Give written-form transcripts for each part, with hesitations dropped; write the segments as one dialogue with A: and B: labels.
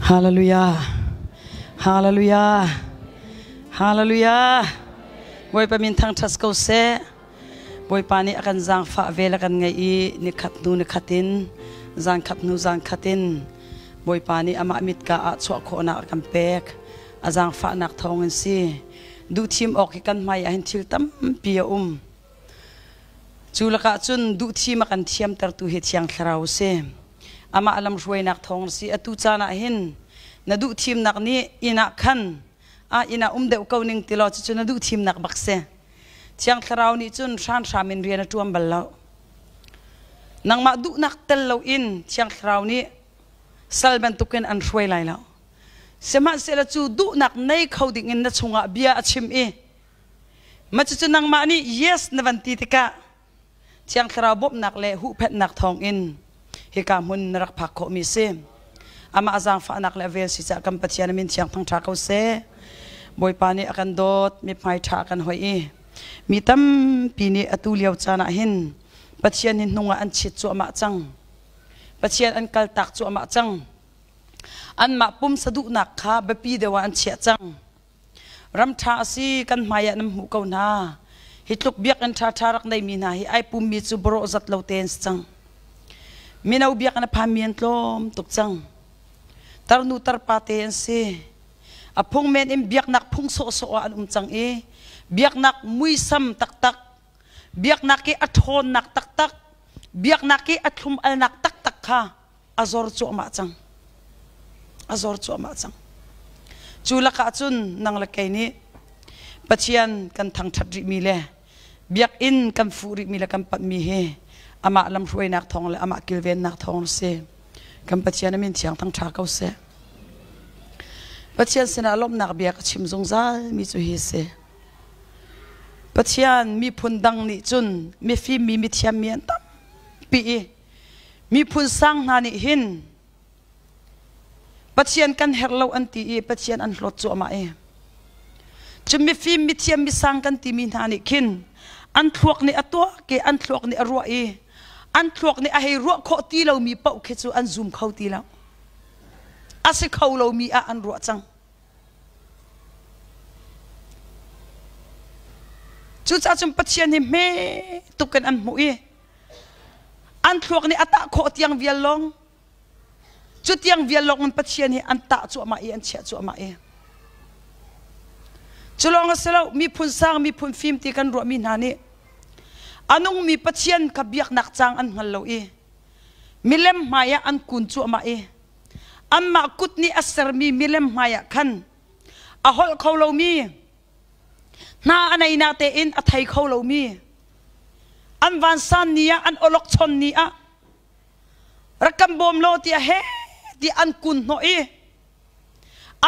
A: Hallelujah. Hallelujah. Hallelujah. Bawipa min thangṭhat ko seh. Bawipa nih a kan zaangfah vel a kan ngeih i nikhat hnu nikhat in zan khat hnu zan khat in Bawipa nih amah mitka ah chuah khawhnak a kan pek. A zaangfahnak thawng in si. Duhthim awk hi kan hmai ah hin thil tampi a um. Cu lakah cun duhthim a kan thiamtertu hi Thiang Thlarau a si. Amah lamhruainak thawng a si. Atu caan ah hin na duhthimnak nih inn ah khan ah inn ah um deuh ko ning ti law cucu na duhthimnak bak si. Thiang Thlarau nih cun hranhram in rian a ṭuan bal lo. Nangmah duhnak tel loin Thiang Thlarau nih sal bantukin an hruai lai lo. Sihmanhsehlaw cu duhnak nei kho dingin na chungah bia a chim i Mah cucu nangmah nih yes na van ti tikah Thiang Thlarau bawmhnak le huhphenhnak thawngin hika hmun na rak phak khawhmi a si. Amah zaangfahnak le a vel si caah kan Pathian a min thiang thangṭha ko seh. Bawipa nih a kan dawt, mithmai ṭha a kan hoih i mi tampi nih atu lio caan ah hin Pathian hi hnung ah an chit cuahmah cang. Pathian an kaltak cuahmah cang. Anmah pumsa duhnak kha biapi deuh ah an chiah cang. Ram ṭha a si, kan hmai ah nan hmuh ko hna. Hi tluk biakinn ṭhaṭha rak neimi hna hi ai pummi cu barawh zat lo tein si cang. Mino biakinn a phanmi an tlawm tuk cang. Tarnu tarpa te an si. A phung men in biaknak phung sawhsawh ah an um cang i biaknak muisam taktak, biaknak i a ṭhawnnak taktak, biaknak i a thlum-alnak taktak kha a zor cuahmah cang. A zor cuahmah cang. Cu lakah cun nang le kei nih Pathian kan thangṭhat rihmi le biakinn kan fuh rihmi le kan panhmi hi amah lamhruainak thawng le amah kilvennak thawng a si. Kan Pathian a min thiang thangṭha ko seh. Pathian sinah lawmhnak bia ka chim zungzal mi cu hi a si. Pathian miphun dang nih cun mifim mi mithiam mi an tampi i Miphun sang hna nih hin Pathian kan herh lo an ti i Pathian an hlawt cuahmah i cun mifim mithiam misang kan timi hna nih khin an thluak nih a tuak i an thluak nih a ruah i an thluak nih a hei ruah khawh ti lomi paoh khi cu an zum kho ti lo. A si kho lomi ah an ruah cang. Cucaah cun Pathian hi hme tuk in an hmuh i An thluak nih a tah khawh tiang vial lawng cu tiang vial lawng in Pathian hi an tah cuahmah i an chiah cuahmah i cu lawng a si lo miphun sang miphun fim ti kan ruahmi hna nih a nungmi Pathian kha biaknak cang an hngal lo i milem hmai ah an kun cuahmah i anmah kut nih a sermi milem hmai ah khan a holh kho lomi hna a nei na tein a thei kho lomi an vansan ni ah an awlokchon ni ah rak kan bawm law tiah he ti an kun hnawh i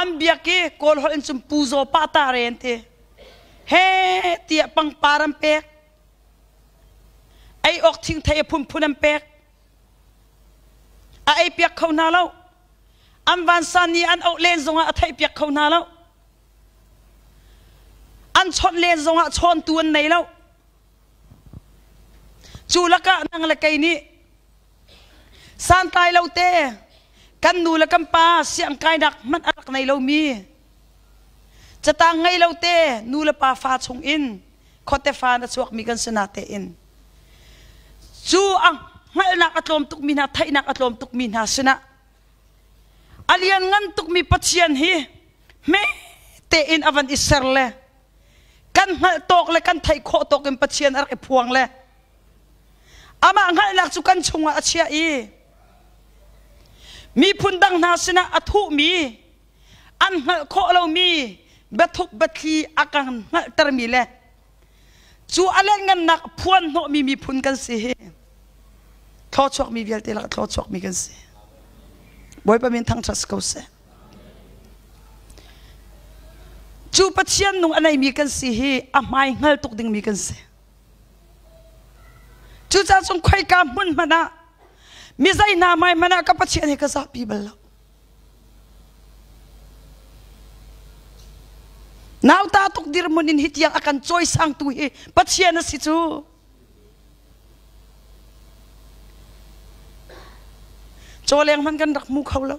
A: an biak i kawl holh in cun pu zaw pa ta re an ti he tiah pangpar an pek ei awk thingthei a phunphun an pek a ei piak kho hna lo an vansan ni an auh len zongah a theih piak kho hna lo An chawnh len zongah chawntu an nei lo. Cu lakah nang le kei nih santlai lo te kan nu le kan pa siang kainak hmanh a rak nei lomi catang ngei lo te nu le pa fa chung in khuate fa na chuakmi kan si na tein cu a hngalhnak a tlawm tukmi hna theihnak a tlawm tukmi hna sinah A lianngan tukmi Pathian hi hme tein a van i ser le kan hngalh tawk le kan theih khawh tawk in Pathian a rak i phuang le amah hngalhnak cu kan chungah a chiah i miphun dang hna sinah a thuhmi an hngalh khawh lomi biathuk biathli a kan hngalhtermi le cu a lianngannak phuan hnawhmi miphun kan si hi thlawchuakmi vialte lakah thlawchuakmi kan si. Bawipa min thangṭhat si ko seh. Cu Pathian nung a neimi kan si hi a hmai hngal tuk dingmi kan si. Cucaah cun khoika hmun hmanh ah mi zei hna hmai hmanh ah ka Pathian hi ka zahpi bal lo. Nauta tuk dirhmun in hi tiang a kan cawisangtu hi Pathian a si cu. Cawleng hmanh kan rak hmu kho lo.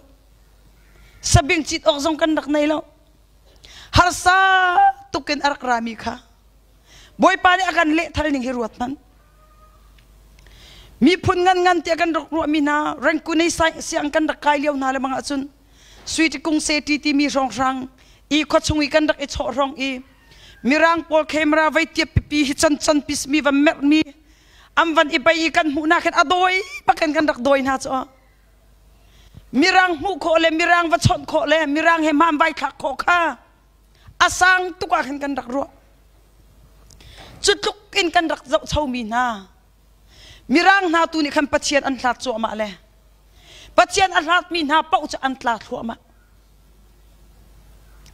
A: Sabing cit awk zong kan rak nei lo. Harsa tukin a rak rami kha Bawipa nih a kan lehthal ning hi ruat hmanh. Miphun ngan ngan tiah kan rak ruahmi hna Rangkune siang kan rak kai lio hna le bang ahcun Sui Kung Se ti timi hrawnghrang i khuachung i kan rak i chawh hrawng i Mirang pawl camera vei tiap pipi hi chan chan pismi van merhmi an van i bei i kan hmuh khin a dawi bakin kan rak dawi hna cu. Mirang hmuh khawh le mirang va chawnh khawh le mirang he hmaan vai thlak khawh kha a sang tuk ah khin kan rak ruah. Cu tluk in kan rak zohchomi hna Mirang hna tu nih khan Pathian an hlat cuahmah le Pathian a hlatmi hna paoh cu an tla thluahmah.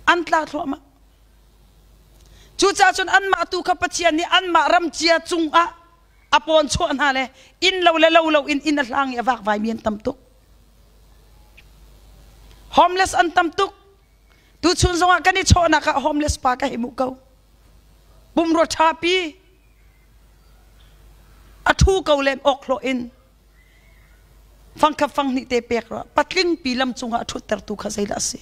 A: An tla thluahmah. Cucaah cun anmah tu kha Pathian nih anmah ram cia cungah a pawn chuah hna le inn lo le lo lo in inn a hlang i a vakvaimi an tam tuk. Homeless an tam tuk. Tuchun zongah kan i chawhnak ah homeless pa ka hei hmuh ko. Pumrua ṭhapi a ṭhu ko len awk hlawh in fangkhat fanghnih te pek rua patling pi lam cungah a ṭhuttertu kha zeidah a si?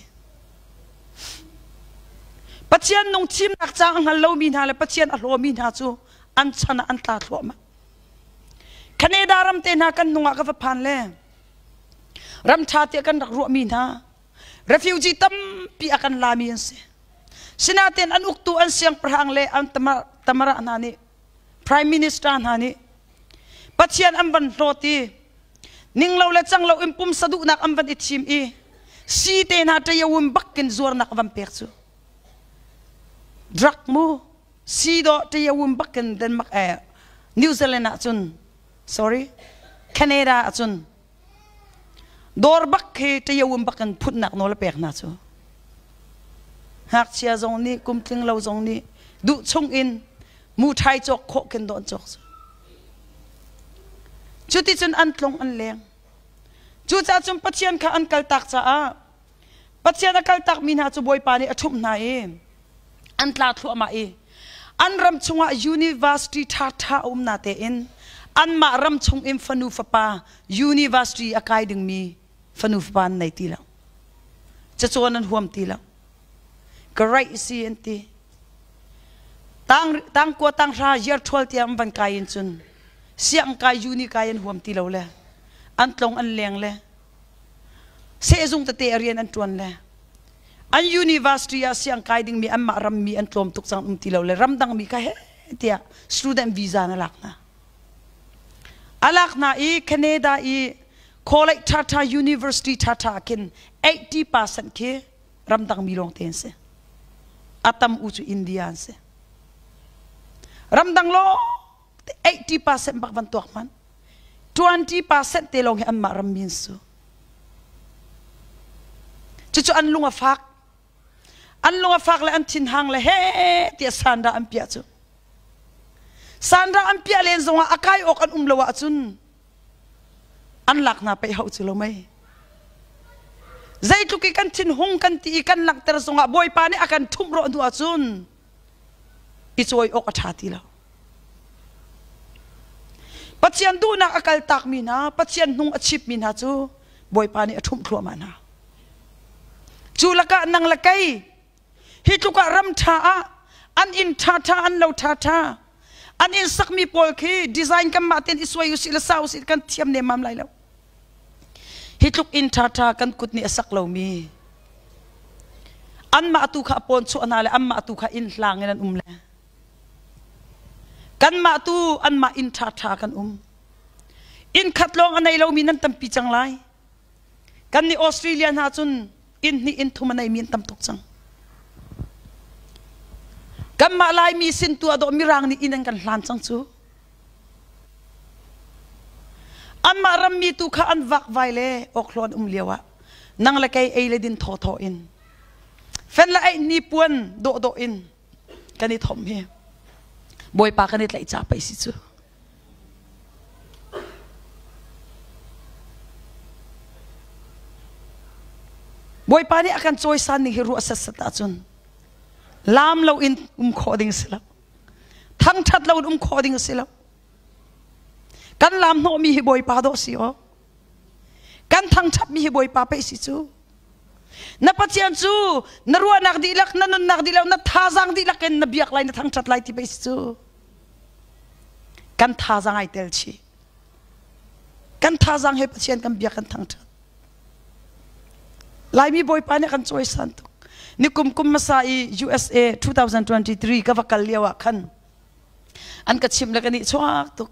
A: Pathian nung thimnak caang a hngal lomi hna le Pathian a hlawmi hna cu an chan ah an tla thluahmah. Canada ram te hna kan hnung ah ka va phan le ram ṭha tiah kan rak ruahmi hna refugee tampi a kan lami an si. Sinain an uktu an siangpahrang le an tamara hna nih prime minister hna nih Pathian an van hlawt i ninglo le canglo in pumsa duhnak an van i thim i si te hna ṭayawun bakin zuarnak a van pek cu drug mu si dawh ṭayawun bakin Denmark eh New Zealand ah cun sorry Canada ah cun Dawr bak khi ṭayawun bak in phutnak nawl a pek hna cu. Ngakchia zong nih kum tling lo zong nih duh chung in muṭhai cawk khawh khin dawh an cawk cu. Cuticun an tlung an leng. Cucaah cun Pathian kha an kaltak caah Pathian a kaltakmi hna cu Bawipa nih a ṭhumh hna i an tla thluahmah i an ram chungah university ṭhaṭha a um na tein anmah ram chung in fanu fapa university a kai dingmi fanu fapa an nei ti lo. Cacawn an huam ti lo. Ka raih si an ti. Tang tangkua tanghra year 12 tiang an van kai in cun siang kai uni kai an huam ti lo le an tlong an leng le sehzung tete a rian an ṭuan le an university ah siang kai dingmi anmah rammi an tlawm tuk cang um ti lo le ramdangmi kha he tiah student visa na lak hna a lak hna i Canada i college ṭhaṭha university ṭhaṭha khin 80% khi ramdangmi lawng te an si a tam u cu India an si ramdang lawng 80% bak van tuak hmanh 20% te lawng hi anmah rammi an si cucu an lung a fak an lung a fak le an thinhang le he tiah sandra an piah cu sandra an piah len zongah a kai awk an um lo ahcun an lak hna pei hau cu lo mei zeitluk i kan thinhung kan ti i kan langhter zongah bawipa nih a kan ṭhumh rawh hnu ahcun i cawi awk a ṭha ti lo. Pathian duhnak a kaltakmi hna, Pathian hnung a chipmi hna cu Bawipa nih a ṭhumh thluahmah hna. Cu lakah nang le kei hi tluk ah ram ṭha ah an inn ṭhaṭha an lo ṭhaṭha an inn sakmi pawl khi design kanmah tein i suai usih le sa usih kan thiam nemmam lai lo. Hi tluk inn ṭhaṭha kan kut nih a sak lomi anmah tu kha a pawn chuah hna le anmah tu kha inn hlang in an um le kanmah tu anmah inn ṭhaṭha kan um. Inn khat lawng a nei lomi nan tampi cang lai. Kan nih Australia hna cun inn hnih inn thum a neimi an tam tuk cang. Kanmah Laimi sin tu ah dawh Mirang nih inn an kan hlan cang cu. Anmah rammi tu kha an vakvai le awkhlawh an um lioah nang le kei ei le din thawthaw in fen le eih hnipuan dawhdawh in kan i thomh hi Bawipa kan i tlaih ca pei si cu. Bawipa nih a kan cawisan ning hi ruah setsat ahcun laam lo in um khawh ding si lo. Thangṭhat lo in um khawh ding a si lo. Kan laam hnawhmi hi Bawipa dawh si aw. Kan thangṭhatmi hi Bawipa pei si cu. Na Pathian cu na ruahnak dihlak, na nunnak dihlak, na thazaang dihlak in na biak lai, na thangṭhat lai ti pei si cu. Kan thazaang ai tel chih. Kan thazaang he Pathian kan biak kan thangṭhat. Laimi Bawipa nih a kan cawisan tuk. Nikum kum hmasa i USA 2023 ka va kal lio ah khan an ka chimh le ka nih chuak tuk.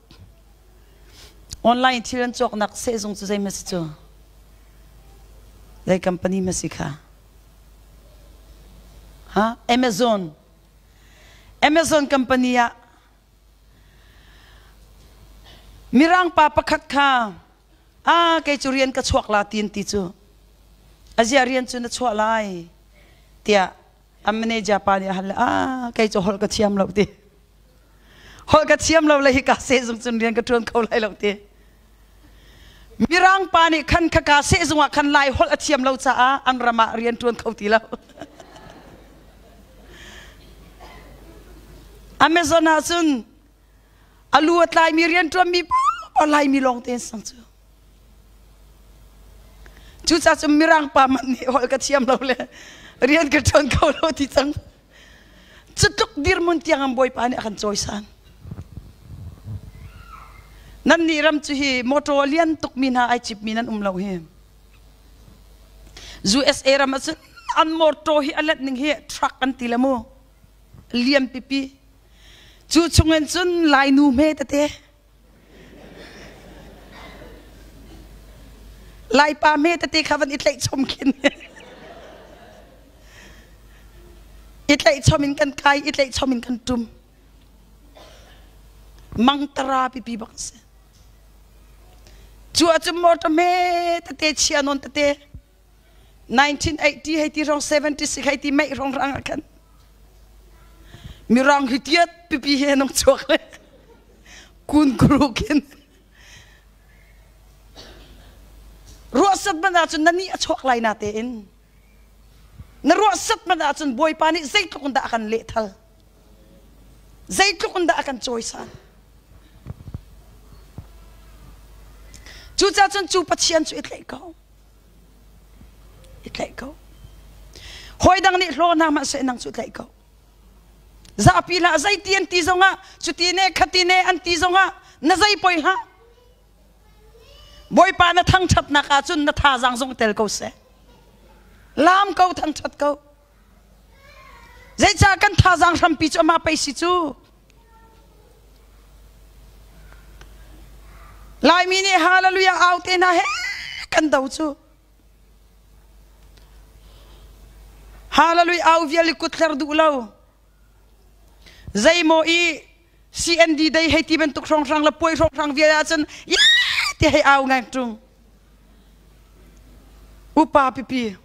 A: Online thil an cawknak sehzung cu zei si cu? Zei company ma si kha? Ha? Amazon. Amazon company ah Mirang pa pakhat kha ah kei cu rian ka chuak la ti an ti cu azia rian cu na chuah lai tiah a manager pa nih a hal le ah kei cu holh ka thiam lo ti holh ka thiam lo le hi ka sehzung cun rian ka ṭuan kho lai lo ti Mirang pa nih khan khaka sehzung ah khan lai holh a thiam lo caah an ram ah rian ṭuan kho ti lo. Amazon ah cun a lu a tlaimi rian ṭuanmi paoh Laimi lawng te an sang cu. Cucaah cun Mirang pa man nih holh ka thiam lo le rian ka ṭuan kho lo ti cang. Cutluk dirhmun tiang an Bawipa nih a kan cawisan. Nan nih ram cu hi motor a lian tukmi hna ai cipmi nan um lo hi. USA ram ahcun an motor hi a let ning hi truck an ti le mu. Lian pipi. Cu chungin cun Lainu hme tete. Laipa hme tete kha van i tlaih chom khin. I tlaih chom in kan kai, i tlaih chom in kan tum. Mangtara pipi bak si. Cu ahcun motor hme tete chia nawn tete 1980 hei ti rong 76 hei ti meih rong rang ah khan mirang hi tiat pipi he nong chuak le kun kru khin ruah sat man ahcun na nih a chuak lai na tein na ruah sat man ahcun bawipa nih zeitluk in dah a kan lehthal zeitluk in dah a kan cawisan cucaah cun cu Pathian cu i tlaih ko i tlaih ko hawi dang nih hlaw hna hmanh seh nang cu tlaih ko zapi hlah zeiti an ti zongah cuti ne khati ne an ti zongah na zei poi hlah Bawipa na thangṭhatnak ahcun na thazaang zong tel ko seh laam ko thangṭhat ko zeicah kan thazaang hrampi cu amah pei si cu Laimi nih hallelujah au te hna he kan do cu. Hallelujah au vial i kutthler duh lo. Zeimaw i CND day hei ti bantuk hrawnghrang le puai hrawnghrang vial ahcun ti hei au ngang ṭung. Upa pipi.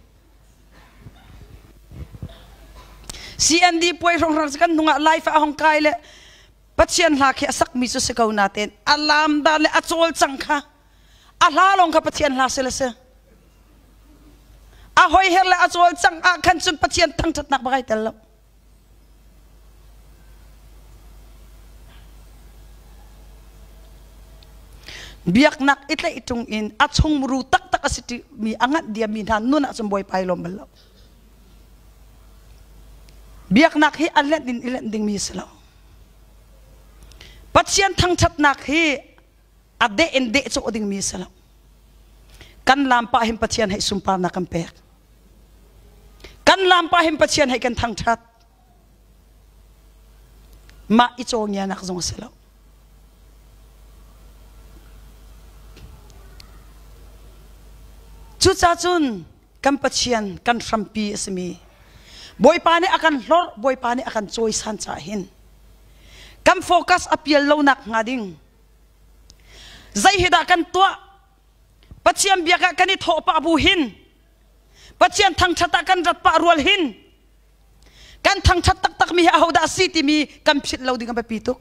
A: CND puai hrawnghrang kan hnungah life a hong kai le Pathian hla khi a sakmi cu si ko natein a lam dan le a cawlcang kha a hla lawng kha Pathian hla si le si. A hoiher le a cawlcang ah khan cun Pathian thangṭhatnak bak ai tel lo. Biaknak i tlaih ṭung in a chungmuru taktak a si mi a nganh diammi hna nun ah cun Bawipa i lawm bal lo. Biaknak hi a lenh in i lenh dingmi a si lo. Pathian thangṭhatnak hi a deh in deh cawh dingmi a si lo. Kan lam pah hin Pathian hei sunparnak kan pek. Kan lam pah hin Pathian hei kan thangṭhat. Mah i cawngianak zong a si lo. Cucaah cun kan Pathian kan hrampi a simi Bawipa nih a kan hlorh Bawipa nih a kan cawisan caah hin kan focus a pial lonak hnga ding zei hi dah kan tuah Pathian biak ah kan i thawh pah bu hin Pathian thangṭhat ah kan rat pah rual hin kan thangṭhat taktak mi hi ahodah a si timi kan philh lo ding a biapi tuk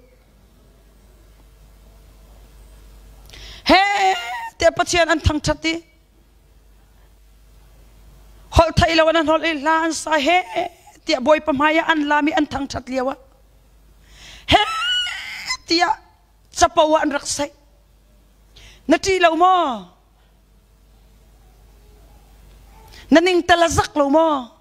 A: he tiah Pathian an thangṭhat i Holh theih lo an holh i hla an sa he tiah Bawipa hmai ah an lam i an thangṭhat lio ah he tiah capo ah an rak saih. Na ṭih lo maw? Na ning tal a zak lo maw?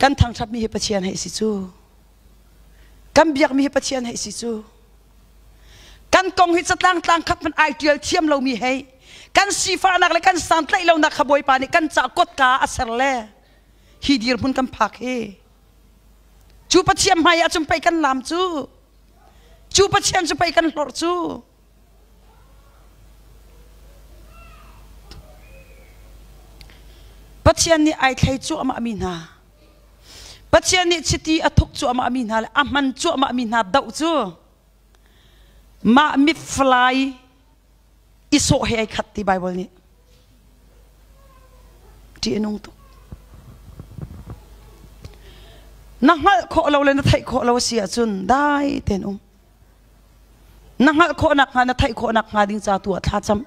A: Kan thangṭhatmi hi Pathian hei si cu. Kan biakmi hi Pathian hei si cu. Kan kong hi catlang tlang khat hmanh ai ṭial thiam lomi hei. Kan sifahnak le kan santlaih lonak kha Bawipa nih kan ca kotka a ser le hi dirhmun kan phak hi. Cu Pathian hmai ah cun pei kan laam cu. Cu Pathian cu pei kan hlorh cu. Pathian nih ai thlei cuahmahmi hna Pathian nih chiti a thuk cuahmahmi hna le a hman cuahmahmi hna doh cu mah mitflai i sawh he ai khat ti Bible nih ṭih a nung tuk. Na hngalh khawh lo le na theih khawh lo a si ahcun dai tein um. Na hngalh khawh nakhnga na theih khawh nakhnga ding ca tu ah thlacam.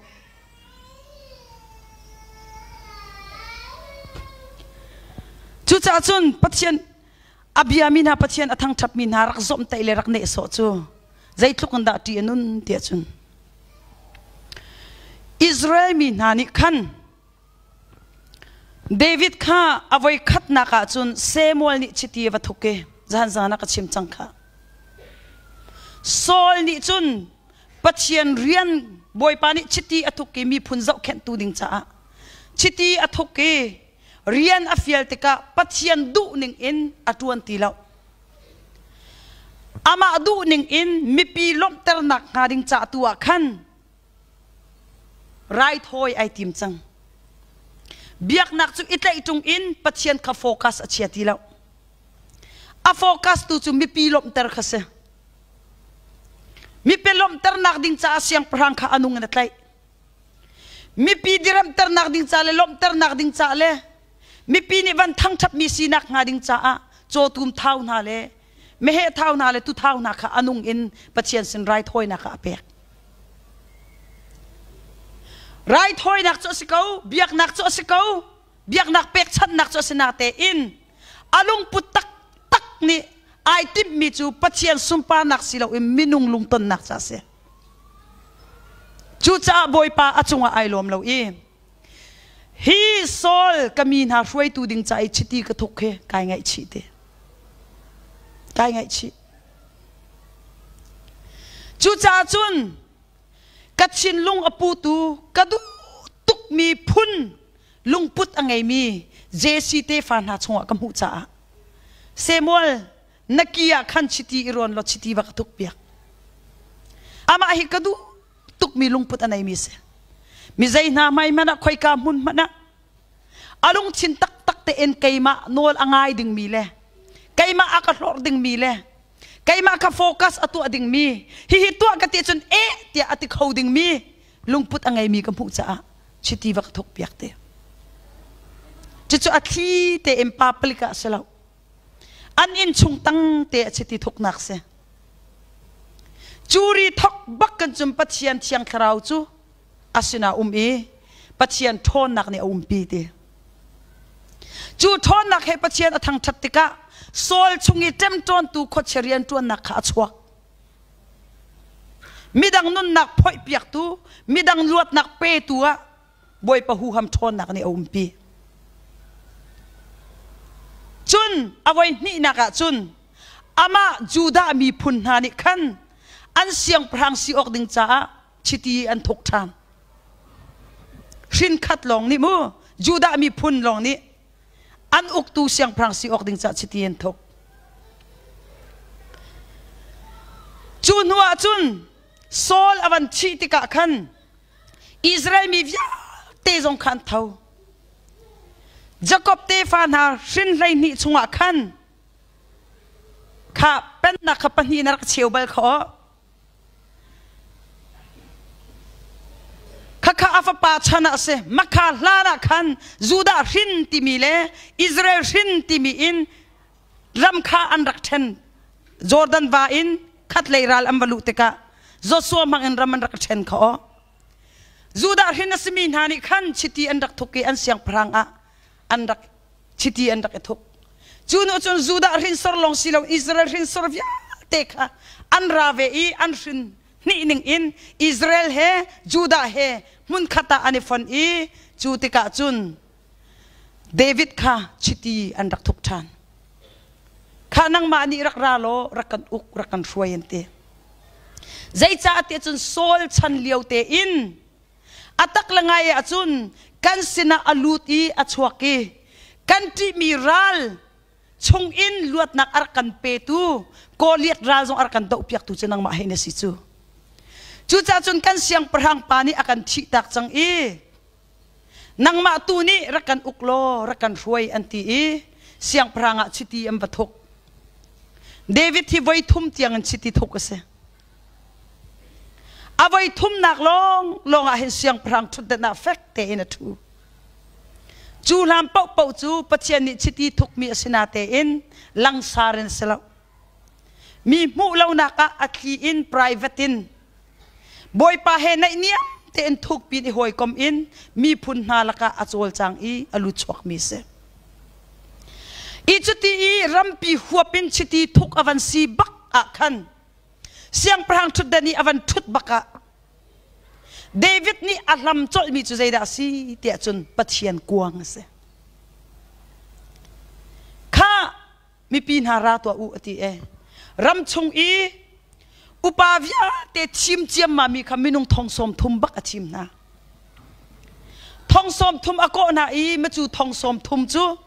A: Cucaah cun Pathian a biami hna Pathian a thangṭhatmi hna rak zawmhtaih le rak nehsawh cu zeitluk in dah ṭih a nun tiah cun Israel mi hna nih khan David kha a voi khatnak ah cun Samuel nih chiti a va thuk i zahan zan ah ka chim cang kha. Saul nih cun Pathian rian Bawipa nih chiti a thuk i miphun zohkhenhtu ding caah chiti a thuk i rian a fial tikah Pathian duh ning in a ṭuan ti lo. Amah duh ning in mipi lawmhternak hnga ding ca tu ah khan raithawi ai tim cang. Biaknak cu i tlaih ṭung in Pathian kha focus a chia ti lo. A focus tu cu mipi lawmhter kha si. Mipi lawmhternak ding caah siangpahrang kha a nung in a tlaih. Mipi diremternak ding ca le lawmhternak ding ca le mipi nih van thangṭhatmi sinak hnga ding caah cawtum thau hna le meheh thau hna le tuthau hna kha a nung in Pathian sin raithawinak ah a pek. Raithawinak cu a si ko, biaknak cu a si ko, biaknak pekchanhnak cu a si natein a lungput taktak nih ai timhmi cu Pathian sunparnak si loin minung lungtonnak ca a si. Cucaah Bawipa a cungah ai lawm lo i hi Saul ka mi hna hruaitu ding ca i chiti ka thuk hi kai ngaihchih te. Kai ngaihchih. Cucaah cun ka thinlung a putu ka duh tukmi phun lungput a ngeimi Jesse tefa hna chungah ka hmuh caah Samuel na ki ah khan chiti i rawn law chiti va ka thukpiak. Amah hi ka duh tukmi lungput a neimi si. Mi zei hna hmai hmanh ah khoika hmun hmanh ah a lungthin taktak tein keimah nawl a ngai dingmi le keimah a ka hlorh dingmi le keimah kha focus a tuah dingmi hihi tuah ka ti cun eh tiah a ti kho dingmi lungput a ngeimi ka hmuh caah chiti va ka thuk piak te. Cucu a thli tein public ah si lo. An inn chung tang te a chiti thuknak si. Curi thok bak kan cun Pathian Thiang Thlarau cu a sinah um i Pathian ṭhawnnak nih a umpi ti. Cu ṭhawnnak he Pathian a thangṭhat tikah Saul chung i ṭemṭawntu khuachia rianṭuannak kha a chuak. Midang nunnak phoihpiaktu, midang luatnak petu ah Bawipa huham ṭhawnnak nih a umpi. Cun a voi hnihnak ah cun amah Judah miphun hna nih khan an siangpahrang si awk ding caah chiti an thuk ṭhan. Hrin khat lawng nih mu Judah miphun lawng nih an uktu siangpahrang si awk ding caah chiti an thuk. Cu hnu ah cun Saul a van thih tikah khan Israel mi vialte zong kha an tho. Jakob tefa hna hrin 12 chungah khan kha pennak kha pahnih na rak cheu bal kho. Khakha a fapa chan ah a si. Makha hlan ah khan Judah hrin timi le Israel hrin timi in ram kha an rak ṭhen. Jordan va in khatlei ral an va luh tikah Joshua hmang in ram an rak ṭhen kha aw. Judah hrin a simi hna nih khan chiti an rak thuk i an siangpahrang ah an rak chiti an rak i thuk. Cu hnu cun Judah hrinsor lawng si lo Israel hrinsor vialte kha an ra ve i an hrin hnih ning in Israel he Judah he hmunkhat ah an i fon i cu tikah cun David kha chiti an rak thuk ṭhan. Kha nangmah nih rak ra law rak kan uk rak kan hruai an ti. Zeicahtiah cun Saul chan lio tein a tak le ngai ahcun kan sinah a lut i a chuak i kan ṭihmi ral chungin luatnak a rak kan petu Goliath ral zong a rak kan dohpiaktu cu nangmah hei na si cu. Cucaah cun kan siangpahrang pa nih a kan thihtak cang i nangmah tu nih rak kan uk law rak kan hruai an ti i siangpahrang ah chiti an va thuk. David hi voi thum tiang in chiti thuk a si. A voi thumnak lawng lawng ah hin siangpahrang ṭhutdan ah fek tein a ṭhu. Cu hlan paohpaoh cu Pathian nih chiti thukmi a si natein langsar in si lo. Mi hmuh lonak ah a thli in private in Bawipa he naihniam tein thukpi in i hawikom in miphun hna lakah a cawlcang i a luchuakmi si. I cuti i rampi huap in chiti thuk a van si bak ah khan siangpahrang ṭhutdan i a van ṭhut bak ah David nih a hlam colhmi cu zeidah a si tiah cun Pathian kuang a si. Kha mipi hna ra tuah u a ti e. Ram chung i upa vialte thim ciammam mi kha minung thong sawm thum bak a thim hna. Thong sawm thum a kawh hna i macu thong sawm thum cu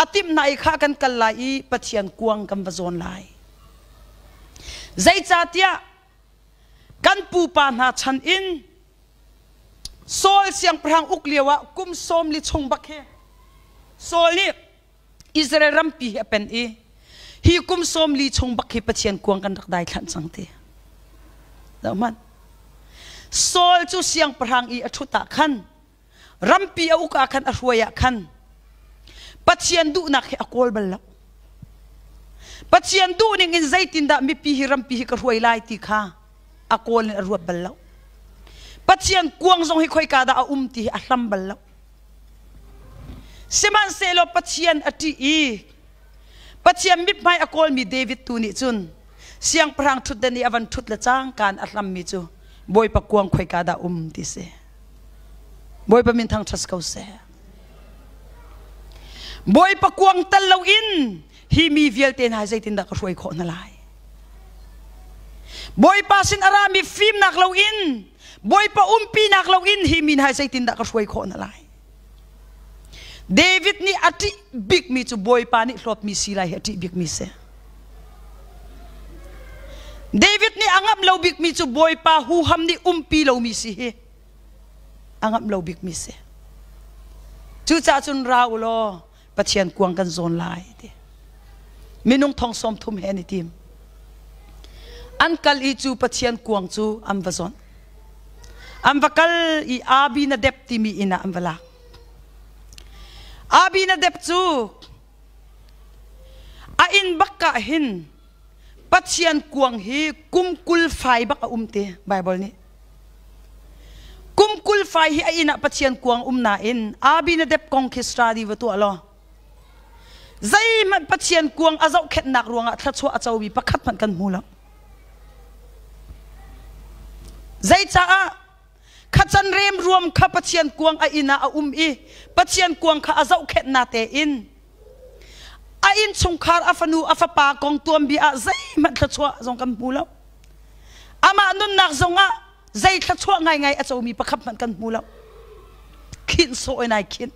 A: a timh hna i kha kan kal lai i Pathian kuang kan va zawn lai. Zeicahtiah kan pupa hna chan in Saul siangpahrang uk lio ah kum sawm li chung bak hi Saul nih Israel rampi hi a pen i hi kum sawm li chung bak hi Pathian kuang kan rak daithlanh cang ti. Zohhmanh. Saul cu siangpahrang i a ṭhut ah khan rampi a uk ah khan a hruai ah khan Pathian duhnak hi a kawl bal lo. Pathian duhning in zeitindah mipi hi rampi hi ka hruai lai ti kha a kawl in a ruat bal lo. Pathian kuang zong hi khoika dah a um ti hi a hlam bal lo. Sihmanhsehlaw Pathian a ṭih i Pathian mithmai a kawlmi David tu nih cun siangpahrang ṭhutdan i a van ṭhut le cangka in a hlammi cu Bawipa kuang khoika dah um ti si. Bawipa min thangṭhat ko seh. Bawipa kuang tal loin hi mi vialte hna zeitindah ka hruai khawh hna lai? Bawipa sin a rami fimnak loin Bawipa umpinak loin hi mi hna zeitindah ka hruai khawh hna lai? David nih a ṭih bikmi cu Bawipa nih hlawtmi si lai hi a ṭih bikmi si. David nih a ngamh lo bikmi cu Bawipa huham nih umpi lomi si hi a ngamh lo bikmi si. Cucaah cun ra u law Pathian kuang kan zawn lai ti. Minung thong sawm thum he an i tim. An kal i cu Pathian kuang cu an va zawnh. An va kal i Abinadab timi inn ah an va lak. Abinadab cu a inn bak ah hin Pathian kuang hi kum 20 fai bak a um ti Bible nih. Kum 20 fai hi a inn ah Pathian kuang um nain Abinadab kong khi study va tuah law zeihmanh Pathian kuang a zohkhenhnak ruangah thluachuah a comi pakhat hmanh kan hmu lo. Zeicaah khacan remruam kha Pathian kuang a inn ah a um i Pathian kuang kha a zohkhenh na tein a innchungkhar a fanu a fapa kong tuanbia ah zeihmanh thluachuah zong kan hmu lo. Amah nunnak zongah zei thluachuah ngaingai a comi pakhat hmanh kan hmu lo. Khinh sawh in ai khinh.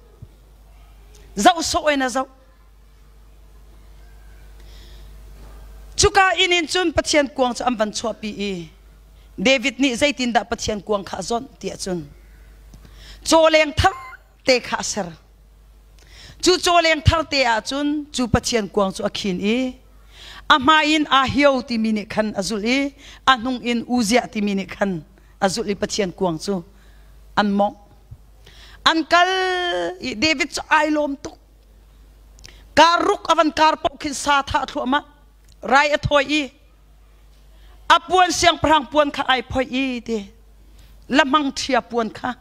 A: Zoh sawh in a zoh. Cuka inn in cun Pathian kuang cu an van chuahpi i David nih zeitindah Pathian kuang kha a zawnh ti ahcun cawleng thar te kha a ser. Cu cawleng thar te ahcun cu Pathian kuang cu a khin i a hmai in Ahio timi nih khan a zulh i a hnung in Uziah timi nih khan a zulh i Pathian kuang cu an mawngh. An kal i David cu ai lawm tuk. Kar ruk a van kar paoh khin sa thah thluahmah. Rai a thawi i a puan siangpahrang puan kha ai phoih i ti lamang ṭhia puan kha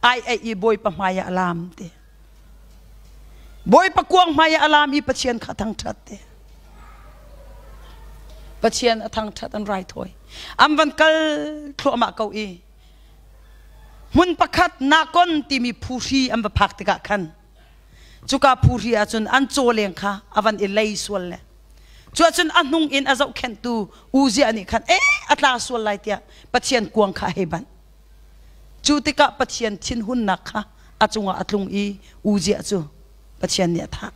A: ai ei i Bawipa hmai ah a laam ti. Bawipa kuang hmai ah a laam i Pathian kha thangṭhat ti. Pathian a thangṭhat an raithawi. An van kal thluahmah ko i hmun pakhat Nakon timi phuhri an va phak tikah khan cuka phuhri ahcun an cawleng kha a van i lei sual le cuahcun a hnung in a zohkhenhtu Uziah nih khan eh a tla sual lai tiah Pathian kuang kha a hei banh. Cu tikah Pathian thinhunnak kha a cungah a tlung i Uziah cu Pathian nih a thah.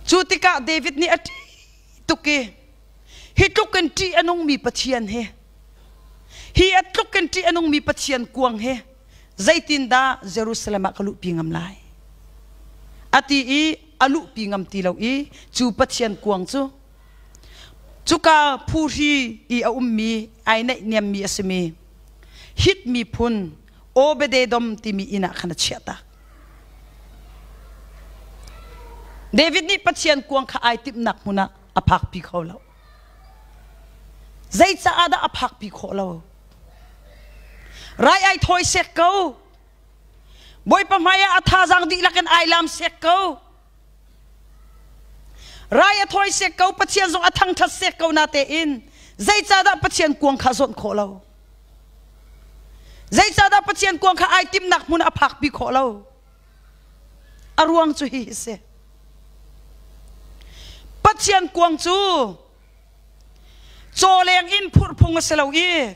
A: Cu tikah David nih a ṭih tuk i hi tluk in ṭih a nungmi Pathian hi hi a tluk in ṭih a nungmi Pathian kuang hi zeitindah Jerusalem ah ka luhpi ngam lai? A ti i a luhpi ngam ti lo i cu Pathian kuang cu Cuka phuhri i a ummi ai naihniammi a simi Hit miphun Obededom timi inn ah khan a chiahtak. David nih Pathian kuang kha ai timhnak hmun ah a phakpi kho lo. Zeicaah dah a phakpi khawh lo? Rai ai thawi sek ko. Bawipa hmai ah a thazaang dihlak in ai lam sek ko. Rai a thawi sek ko, Pathian zong a thangṭhat sek ko na tein zeicahdah Pathian kuang kha zawnh khawh lo? Zeicahdah Pathian kuang kha ai timhnak hmun a phakpi khawh lo? A ruang cu hi hi si. Pathian kuang cu cawleng in phurh phung a si lo i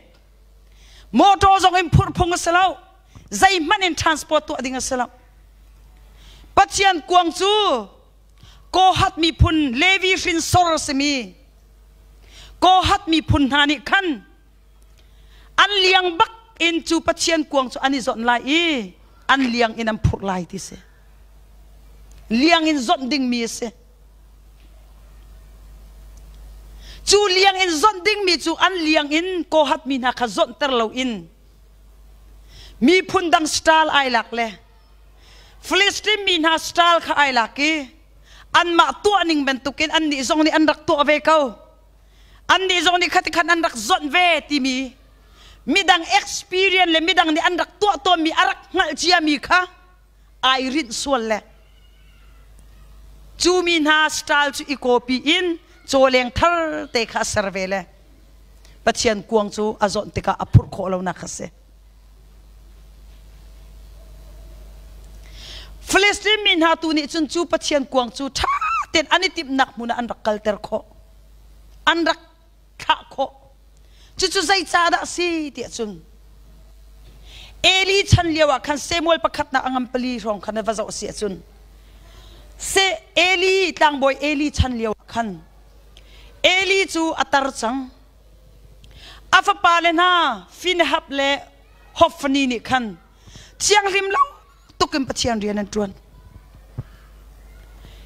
A: motor zong in phurh phung a si lo. Zeihmanh in transport tuah ding a si lo. Pathian kuang cu Kohath miphun Levi hrinsor a simi Kohath miphun hna nih khan an liang bak in cu Pathian kuang cu an i zawnh lai i an liang in an phurh lai ti si. Liang in zawnh dingmi a si. Cu liang in zawnh dingmi cu an liang in Kohath mi hna kha zawnhter loin miphun dang style ai lak le Philistine mi hna style kha ai lak i anmah tuah ning bantukin annih zong nih an rak tuah ve ko. Annih zong nih khati khan an rak zawnh ve timi midang experience le midang nih an rak tuah tawnmi a rak hngalh ciami kha ai rinh sual le cu mi hna style cu i copy in cawleng thar te kha a ser ve le Pathian kuang cu a zawnh tikah a phurh khawh lonak kha si. Philistine mi hna tu nih cun cu Pathian kuang cu ṭha tein an i timhnak hmun ah an rak kalter khawh. An rak thlah khawh. Cucu zeicahdah a si tiah cun Eli chan lio ah khan Samuel pakhatnak a ngam pali hrawng khan va zoh si ahcun Se Eli tlangbawi Eli chan lio ah khan Eli cu a tar cang. A fapale hna Phinehas le Hophni nih khan thianghlim lo tuk in Pathian rian an ṭuan.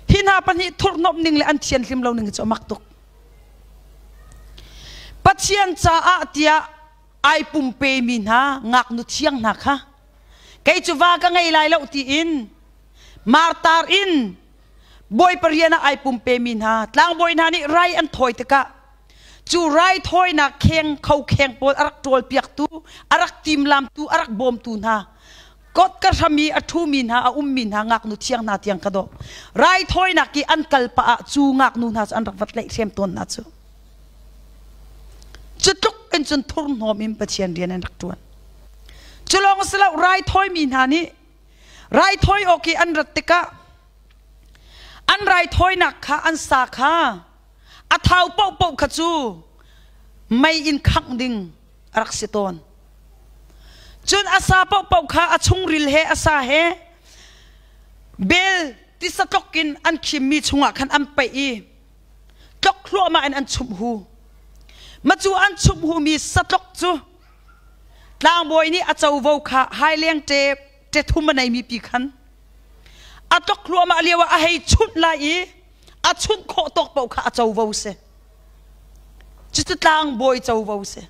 A: Hi hna pahnih thurhnomh ning le an thianhlim lo ning cu a mak tuk. Pathian caah tiah ai pumpemi hna ngaknu thiang hna kha kei cu va ka ngei lai lo tiin martar in Bawipa rian ah ai pumpemi hna tlangbawi hna nih rai an thawi tikah cu raithawinak kheng kho kheng pawl a rak ṭawlpiaktu a rak timlamtu a rak bawmtu hna kot ka hram i a ṭhumi hna a ummi hna ngaknu thiang hna tiang ka dawh raithawinak i an kal pah ah cu ngaknu hna cu an rak va tlaihhrem tawn hna cu cu tluk in cun thurhnawm in Pathian rian an rak ṭuan cu lawng si lo raithawimi hna nih raithawi awk i an rat tikah an raithawinak kha an sa kha a thau paohpaoh kha cu mei in khangh ding a rak si tawn. Cun a sa paohpaoh kha a chungril he a sa he bel tisa tlok in an khimmi chungah khan an paih i tlok hluahmah in an chumh hu. Ma cu an chumh humi satlok cu tlangbawi nih a covo kha haileng ṭe ṭe thum a neimi pi khan a tlok hluahmah lio ah a hei chunh lai i a chunh khawh tawk paoh kha a covo si. Cucu tlangbawi covo si.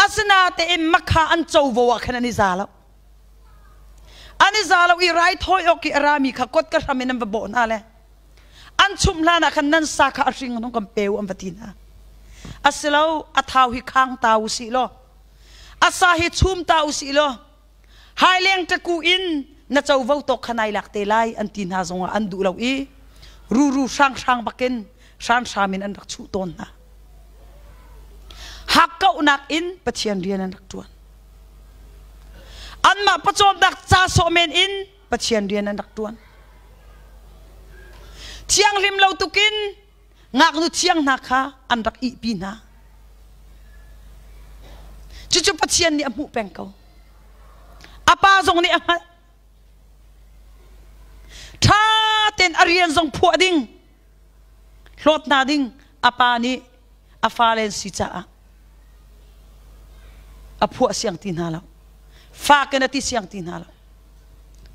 A: Asinatein makha an covo ah khan an i za lo. An i za lo i raithawi awk i a rami kha kot ka hram in an va bawh hna le an chumh hlan ah khan nan sa kha a hring hung kan pe u an va ti hna. Asilo a thau hi khang ta u sih law a sa hi chum ta u sih law Haileng ṭaku in na covo tawk kha nai lak te lai an ti hna zongah an duh lo i ruru hranghrang bakin Hranhram in an rak chuh tawn hna. Hakkauhnak in Pathian rian an rak ṭuan. Anmah pawcawmnak ca sawh men in Pathian rian an rak ṭuan. Thianghlim lo tukin ngaknu thiang hna kha an rak ihpi hna. Cucu Pathian nih a hmuh peng ko. A pa zong nih a hngalh. Ṭha tein a rian zong phuah ding, hlawt hna ding a pa nih a fale an si caah a phuah siang ti hna lo. Fak in a ti siang ti hna lo.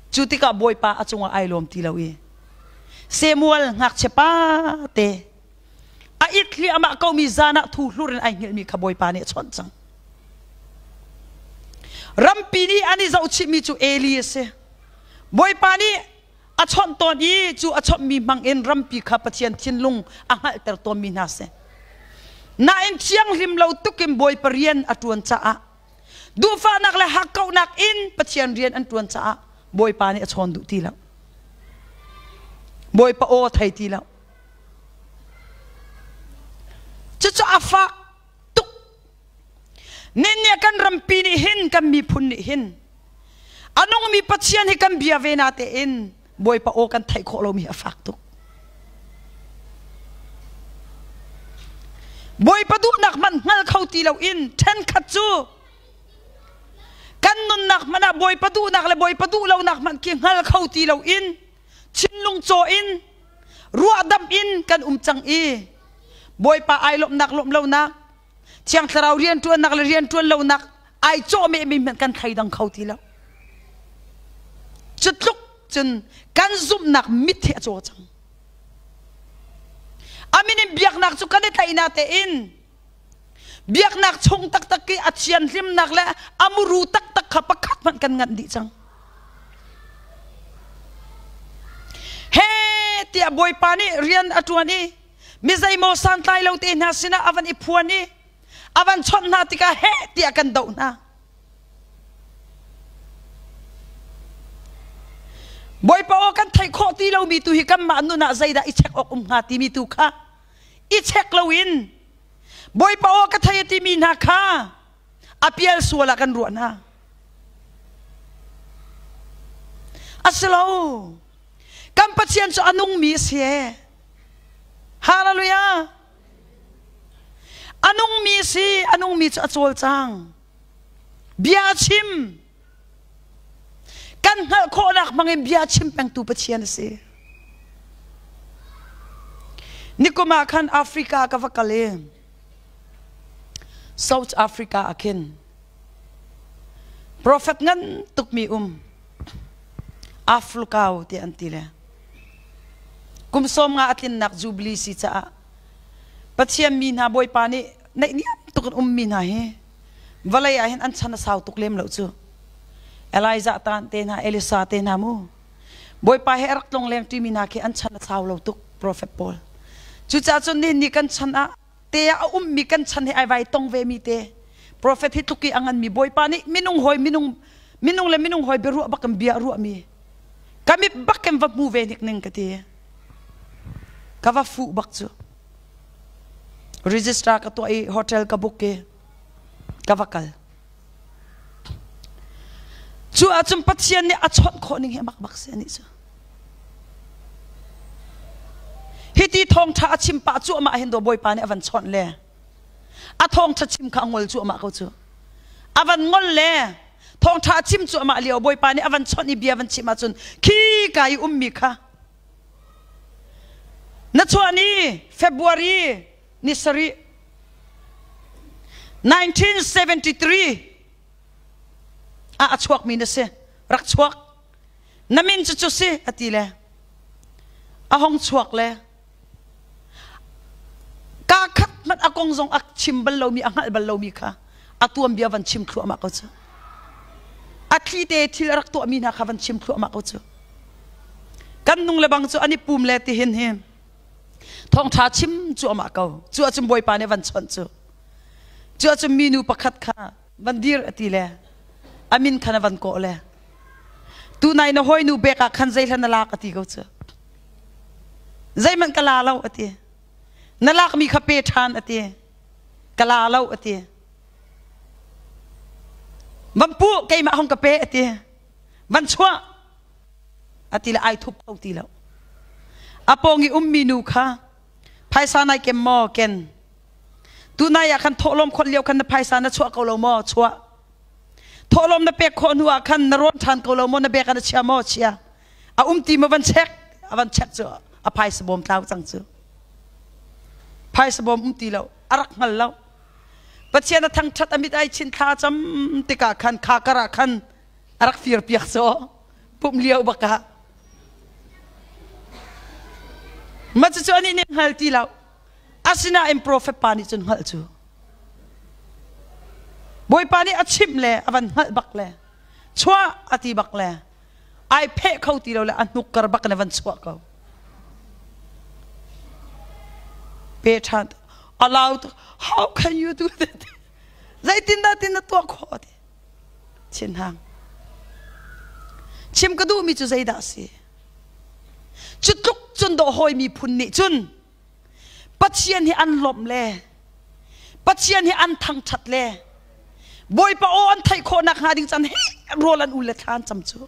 A: Cu tikah Bawipa a cungah ai lawm ti lo i Samuel ngakchia pa te a it hliahmah komi zan ah thu hlur in ai hngilhmi kha Bawipa nih a chawnh cang. Rampi nih an i zohchihmi cu Eli a si. Bawipa nih a chawnh tawn i cu a chawnhmi hmang in rampi kha Pathian thinlung a hngalhter tawnmi hna si. Nain thianghlim lo tukin Bawipa rian a ṭuan caah duhfahnak le hakkauhnak in Pathian rian an ṭuan caah Bawipa nih a chawn duh ti lo. Bawipa aw thei ti lo. Cucu a fak tuk. Ninni kan rampi nih hin kan miphun nih hin a nungmi Pathian hi kan bia ve na tein Bawipa aw kan theih khawh lomi hi a fak tuk. Bawipa duhnak hmanh hngal kho ti loin ṭhenkhat cu kan nunnak hmanh ah Bawipa duhnak le Bawipa duh lonak hmanh khi hngal kho ti loin thinlung caw in ruahdamh in kan um cang i Bawipa ai lawmhnak lawmh lonak Thiang Thlarau rianṭuannak le rianṭuan lonak ai cawhmehmi hmanh kan thleidang kho ti lo. Cu tluk cun kan zumhnak mit hi a caw cang. A min in biaknak cu kan i tlaih na tein biaknak chung taktak i a thianhlimnak le a muru taktak kha pakhat hmanh kan nganh dih cang. He tiah Bawipa nih rian a ṭuan i mi zeimaw santlai lo te hna sinah a van i phuan i a van chawnh hna tikah heh tiah kan doh hna. Bawipa aw kan theih khawh ti lomi tu hi kanmah nun ah zeidah i check awk um hnga timi tu kha i check loin Bawipa aw ka thei a timi hna kha a pial sual ah kan ruah hna. A si lo. Kan Pathian cu a nungmi a si ee. Hallelujah! A nungmi si, a nungmi cu a cawlcang. Bia a chim. Kan hngalh khawhnak hmangin bia chim pengtu Pathian a si. Nikum ah khan Africa ka va kal i South Africa ah khin prophet ngan tukmi um Aflukau ti an ti le Kum 50 a tlinnak Jubilee si caah Pathian mi hna Bawipa nih naihniam tuk in ummi hna hi vawlei ah hin an chan a sau tuk lem lo cu. Elijah tan te hna, Elisa te hna mu. Bawipa he a rak tlong leng ṭimi hna khi an chan a sau lo tuk profet pawl. Cucaah cun nihin ni kan chan ah te ah a ummi kan chan he ai vai tong vemi te profet hi tluk i a nganmi Bawipa nih minung hawi minung minung le minung hawi biaruah bak in bia a ruahmi ka mit bak in va hmu ve hnik ning ka ti ka va fuh bak cu register ka tuah i hotel ka book i ka va kal Cu ahcun Pathian nih a chawnh khawh ning hi a mak bak si anih cu. Hiti thawngṭha a chim pah cuahmah hin daw Bawipa nih a van chawnh le a thawngṭha chim kha a ngol cuahmah ko cu. A van ngol le thawngṭha a chim cuahmah lio Bawipa nih a van chawnh i bia van chim ahcun khi ka i ummi kha na chuah ni February ni sarih 1973 ah a chuakmi na si rak chuak na min cu cu si a ti le a hong chuak le ka khat hmanh a kong zong a chim bal lomi a hngalh bal lomi kha a tuanbia van chim thluahmah ko cu a thli te thil a rak tuahmi hna kha van chim thluahmah ko cu kan nung le bang cu an i pum le tihin hi Thawngṭha chim cuahmah ko. Cu ahcun Bawipa nih van chawnh cu. Cu ahcun minu pakhat kha van dir a ti le a min khan a van kawh le tunai na hawinu bek ah khan zeihlan na lak a ti ko cu. Zeihmanh ka la lo a ti. Na lakmi kha pe ṭhan a ti. Ka la lo a ti. Van pu keimah hong ka pe a ti. Van chuah a ti le ai thup kho ti lo. A pawng i ummi nu kha phaisa nai kem maw ken. Tunai ah khan thawhlawm khawlh lio khan na phaisa na chuah ko lo maw chuah. Thawhlawm na pek khawh hnu ah khan na rawn ṭhan ko lo maw na bek ah na chia maw chia. A um ti maw van check a van check cu a phaisa bawm tlau cang cu. Phaisa bawm um ti lo a rak hngal lo. Pathian a thangṭhat a mit ai chin thla cam tikah khan kha kar ah khan a rak fir piak cu pumh lio bak ah. Mah cucu anih nih hngal ti lo. Asinain profet pa nih cun hngalh cu. Bawipa nih a chimh le a van hngalh bak le chuah a ti bak le ai pheh kho ti lo le a hnuk kar bak in a van chuah ko. Pe ṭhan allowed how can you do that? Zeitindah tin na tuah khawh ti? Thinhang. Chim ka duhmi cu zeidah a si? Cu tluk cun dawh hawi miphun nih cun Pathian hi an lawmh le Pathian hi an thangṭhat le Bawipa aw an theih khawh nakhnga ding can he rawl an ul le thla an cam cu.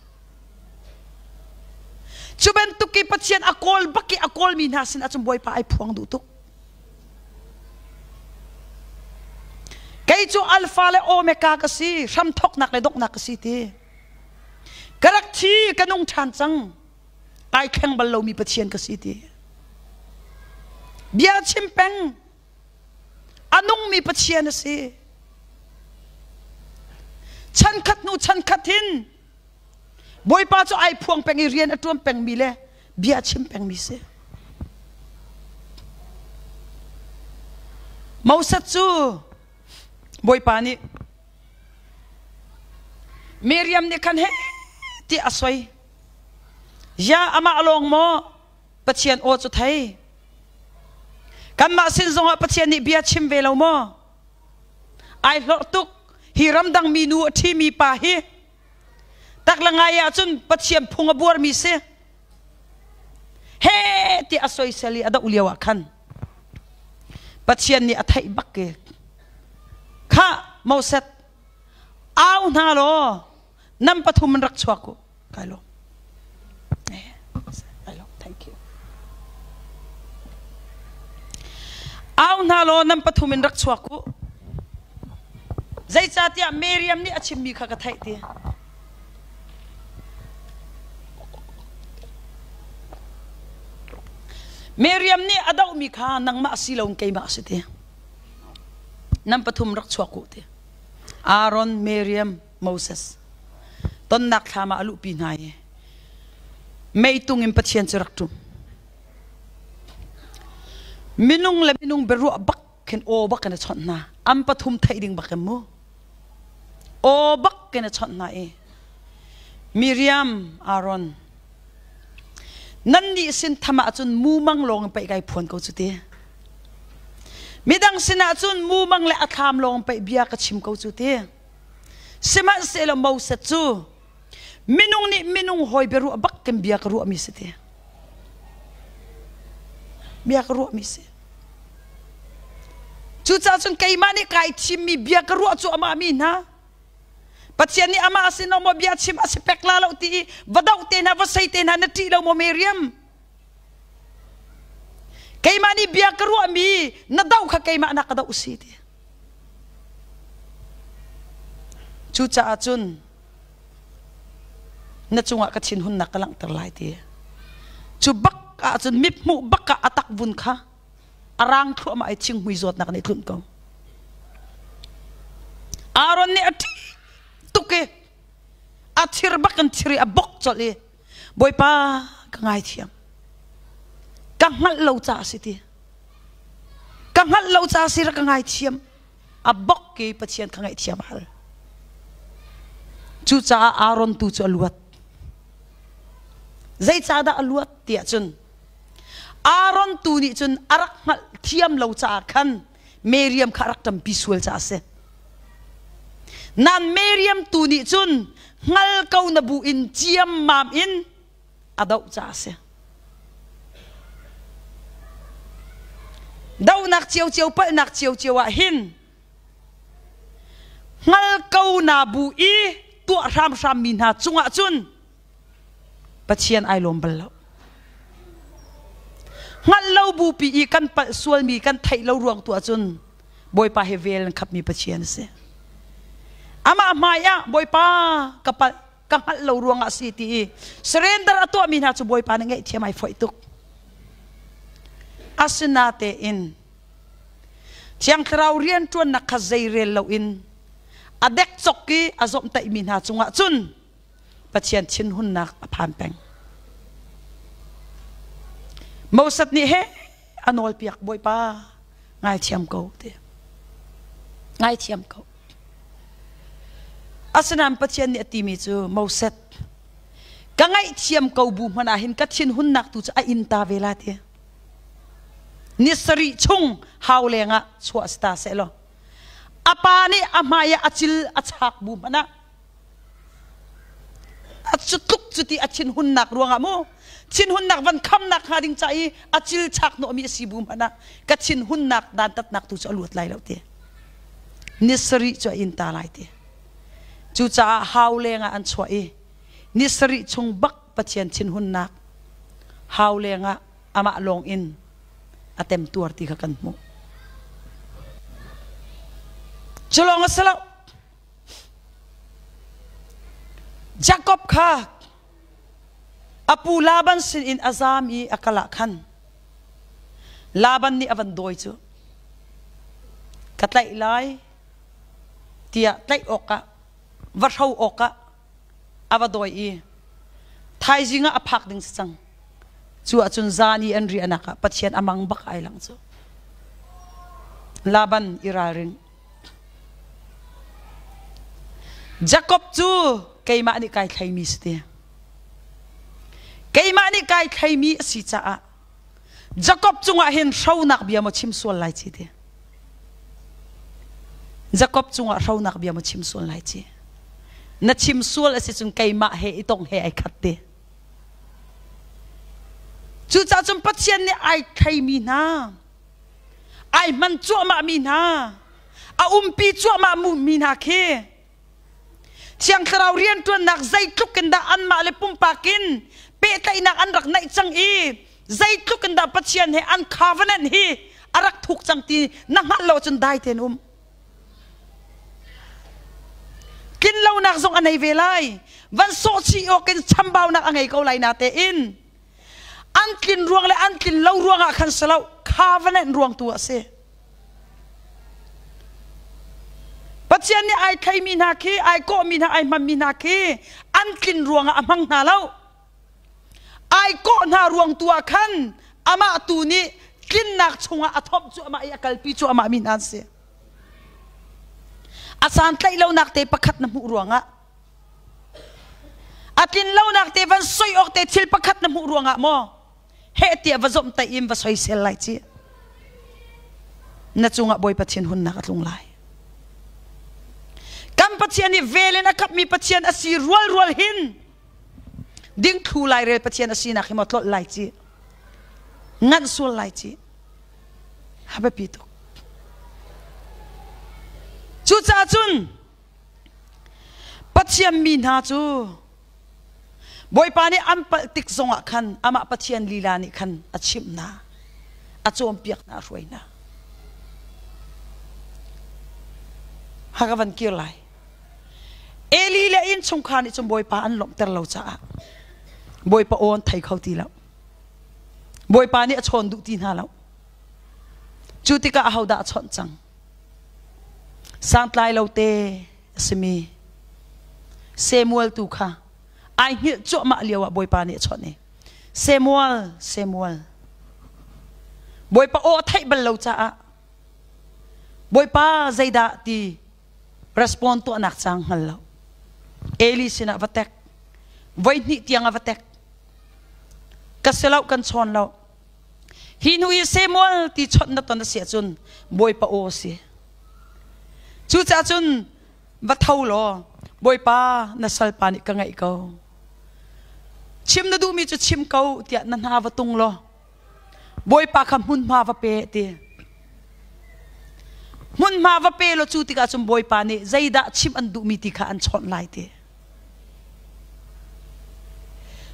A: Cu bantuk i Pathian a kawl bak i a kawlmi hna sin ahcun Bawipa ai phuang duh tuk. Kei cu Alpha le Omega ka si, hramthawknak le donghnak ka si ti. Ka rak thi, ka nung ṭhan cang. Ai thleng bal lomi Pathian ka si ti. Bia chim peng. A nungmi Pathian a si. Chankhat hnu chankhat hin Bawipa cu ai phuang peng i rian a ṭuan pengmi le bia a chim pengmi si. Moses cu Bawipa nih Miriam nih khan he ti a soi. Ya amah lawng maw Pathian aw cu thei? Kanmah sin zongah Pathian nih bia chim ve lo maw? Ai hlorh tuk hi ramdang mi nu a ṭhimi pa hi tak le ngai ahcun Pathian phung a buarmi si. He ti a soisel i a doh lio ah khan Pathian nih a theih bak i khah Moses au hna law nan pathum in rak chuak u kai lawm kai lawm thank you au hna law nan pathum in rak chuak u zeicahtiah Miriam nih a chimmi kha ka theih ti Miriam nih a dohmi kha nangmah si loin keimah a si ti. Nan pathum rak chuak u ti. Aaron, Miriam, Moses tonnak thlam ah a luhpi hna i meitung in Pathian cu rak ṭum. Minung le minung biaruah bak khin aw bak in a chawnh hna. An pathum theih ding bak in mu. Aw bak in a chawnh hna i Miriam, Aaron, nannih sin tham ahcun mumang lawng in paih kai phuan ko cu ti. Midang sinah cun mumang le a thlam lawng paih bia ka chim ko cu ti. Sihmanhsehlaw Moses cu minung nih minung hawi biaruah bak kin bia ka ruahmi si ti. Bia ka ruahmi si. Cucaah cun keimah nih kai thimmi bia ka ruah cu amah mi hna. Pathian nih amah sin maw bia chim a si pek la lo ti i va doh te hna va sei te hna na ṭih lo maw Miriam? Keimah nih bia ka ruahmi na doh kha keimah na ka doh si ti. Cucaah cun na cungah ka thinhunnak ka langhter lai ti. Cu bak ah cun mithmuh bak ah a takvun kha a rang thluahmah i thinghmui zawtnak nih tlunh ko. Aaron nih a ṭih tuk i a thir bak in thir i a bok colh i Bawipa ka ngaithiam. Ka hngalh lo caah si ti. Ka hngalh lo caah si rak ka ngaithiam. A bok ke Pathian ka ngaihthiam hal. Cucaah Aaron tu cu a luat. Zeicahdah a luat tiah cun Aaron tu nih cun a rak hngalh thiam lo caah khan Miriam kha a rak ṭampi sual caah a si. Nan Miriam tu nih cun hngal ko na bu in ciammam in a doh caah a si. Dohnak ciocio palhnak ciocio ah hin hngal ko na bu i tuah hramhram mi hna cungah cun Pathian ai lawm bal lo. Hngalh lo bupi i kan palh sualmi kan theih lo ruang tu ahcun Bawipa he vel an khapmi Pathian a si. Amah hmai ah Bawipa ka palh ka hngalh lo ruangah si ti i surrender a tuahmi hna cu Bawipa nih ngaihthiam ai foih tuk. Asinatein Thiang Thlarau rianṭuannak kha zeirel loin a dekcok i a zawmhtaihmi hna cungah cun Pathian thinhunnak a phan peng. Moses nih he a nawlpiak Bawipa ngaithiam ko ti. Ngaithiam ko. Asinain Pathian nih a timi cu Moses ka ngaihthiam ko bu hmanh ah hin ka thinhunnak tu cu a in ta ve la ti. Ni sarih chung hau lengah chuah si ta seh law a pa nih a hmai ah a cil a chak bu hmanh ah a cu tluk cuti a thinhunnak ruangah mu thinhunnak van khamnak hnga ding ca i a cil chak hnawhmi a si bu hmanh ah ka thinhunnak dantatnak tu cu a luat lai lo ti ni sarih cu a in ta lai ti cucaah hau lengah an chuah i ni sarih chung bak Pathian thinhunnak hau lengah amah lawng in a temtuar ti kha kan hmuh cu lawng a si lo Jakob kha a pu Laban sinin a zaam i a kal ah khan Laban nih a van dawi cu ka tlaih lai tiah tlaih awkah va hro awkah a va dawi i thaizing ah a phak ding si cang. Cu ahcun zan i an riahnak ah Pathian a mang bak ai lang cu. Laban i ralring. Jakob cu keimah nih kai thleimi si ti. Keimah nih kai thleimi a si caah Jakob cungah hin hronak bia maw chim sual lai ci ti. Jakob cungah hronak bia maw chim sual lai ci. Na chim sual a si cun keimah he i tong he ai khat ti. Cucaah cun Pathian nih ai thleimi hna ai hman cuahmah mi hna a umpi cuahmah mi hna khi Thiang Thlarau rianṭuannak zeitluk in dah anmah le pumpak in pehtlaihnak an rak neih cang i zeitluk in dah Pathian he an covenant hi a rak thuk cang ti na hngalh lo cun dai tein um. Tlinlonak zong a nei ve lai. Van sawhchih awk in chambaunak a ngei ko lai na tein an tlin ruang le an tlin lo ruangah khan si lo covenant ruang tu a si Pathian nih ai theimi hna khi ai kawhmi hna ai hmanmi hna khi an tlin ruangah a hmang hna lo ai kawh hna ruang tu ah khan amah tu nih tlinnak chungah a thomh cu amah i a kalpi cu amah mi hna an si a santlaih lonak te pakhat na hmuh ruangah A tlin lonak te van soi awk te thil pakhat na hmuh ruangah maw heh tiah va zomhtaih in va soisel lai ci. Na cungah Bawipa thinhunnak a tlung lai. Kan Pathian hi vel in a kapmi Pathian a si rualrual hin dingthlu lairel Pathian a sinak hi maw tlolh lai ci. Nganh sual lai ci. A biapi tuk. Cucaah cun Pathian mi hna cu Bawipa nih an palh tik zongah khan amah Pathian lila nih khan a chimh hna, a cawnpiak hna, a hruai hna. Ha ka van kir lai. Eli le innchungkhar nih cun Bawipa an lawmhter lo caah Bawipa aw an thei kho ti lo. Bawipa nih a chawn duh ti hna lo. Cu tikah ahodah a chawnh cang? Sangtlai lo te a simi Samuel tu kha ai hngilh cuahmah lio ah Bawipa nih a chawnh i Samuel, Samuel. Bawipa aw a theih bal lo caah Bawipa zeidah ti respond tuahnak cang hngal lo. Eli sinah va tek. Voi hnih tiang a va tek. Ka si lo kan chawn lo. Hi hnu i Samuel ti chawnh na ton a si ahcun Bawipa aw a si. Cucaah cun va tho law Bawipa na salpa nih ka ngaih ko. Chim na duhmi cu chim ko tiah na hna va tung law Bawipa kha hmunhma va pe ti. Hmunhma va pe law cu tikah cun Bawipa nih zeidah chimh an duhmi ti kha an chawnh lai ti.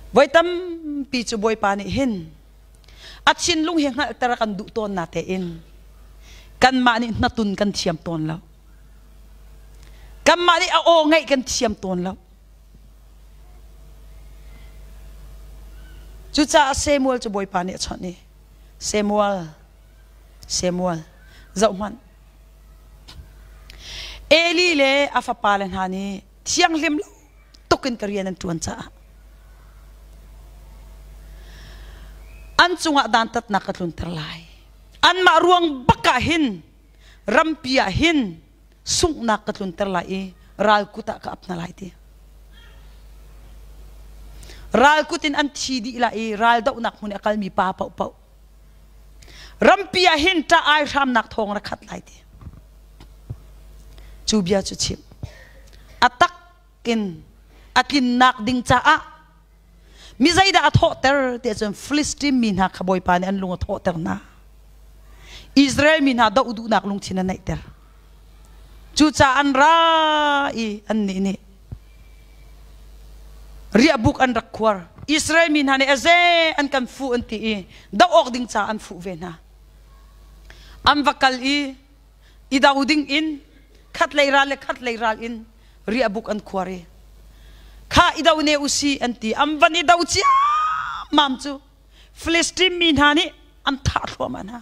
A: Voi tampi cu Bawipa nih hin a thinlung hi hngalhter a kan duh tawn na tein kanmah nih hnatun kan thiam tawn lo. Kanmah nih a aw ngaih kan thiam tawn lo. Cucaah Samuel cu Bawipa nih a chawnh i Samuel, Samuel, zohhmanh. Eli le a fapale hna nih thianghlim lo tuk in ka rian an ṭuan caah an cungah dantatnak ka tlunter lai. Anmah ruang bak ah hin rampi ah hin sunghnak ka tlunter lai i ral kut ah ka ap hna lai ti. Ral kut in an thi dih lai i ral dohnak hmun i a kalmi pa paohpaoh rampi ah hin ṭah ai hramnak thawng ra khat lai ti. Cu bia cu chim. A tak in a tlinnak ding caah mi zeidah a thawhter tiah cun Filistin mi hna kha Bawipa nih an lung a thawhter hna. Israel mi hna doh duhnak lungthin a neihter. Cucaah an ra i annih nih riahbuk an rak khuar. Israel mi hna nih aze an kan fuh an ti i doh awk ding caah an fuh ve hna. An va kal i i do ding in khatlei ral le khatlei ral in riahbuk an khuar i kha i do ne usi an ti. An van i do ciammam cu Filistin mi hna nih an thah thluahmah hna.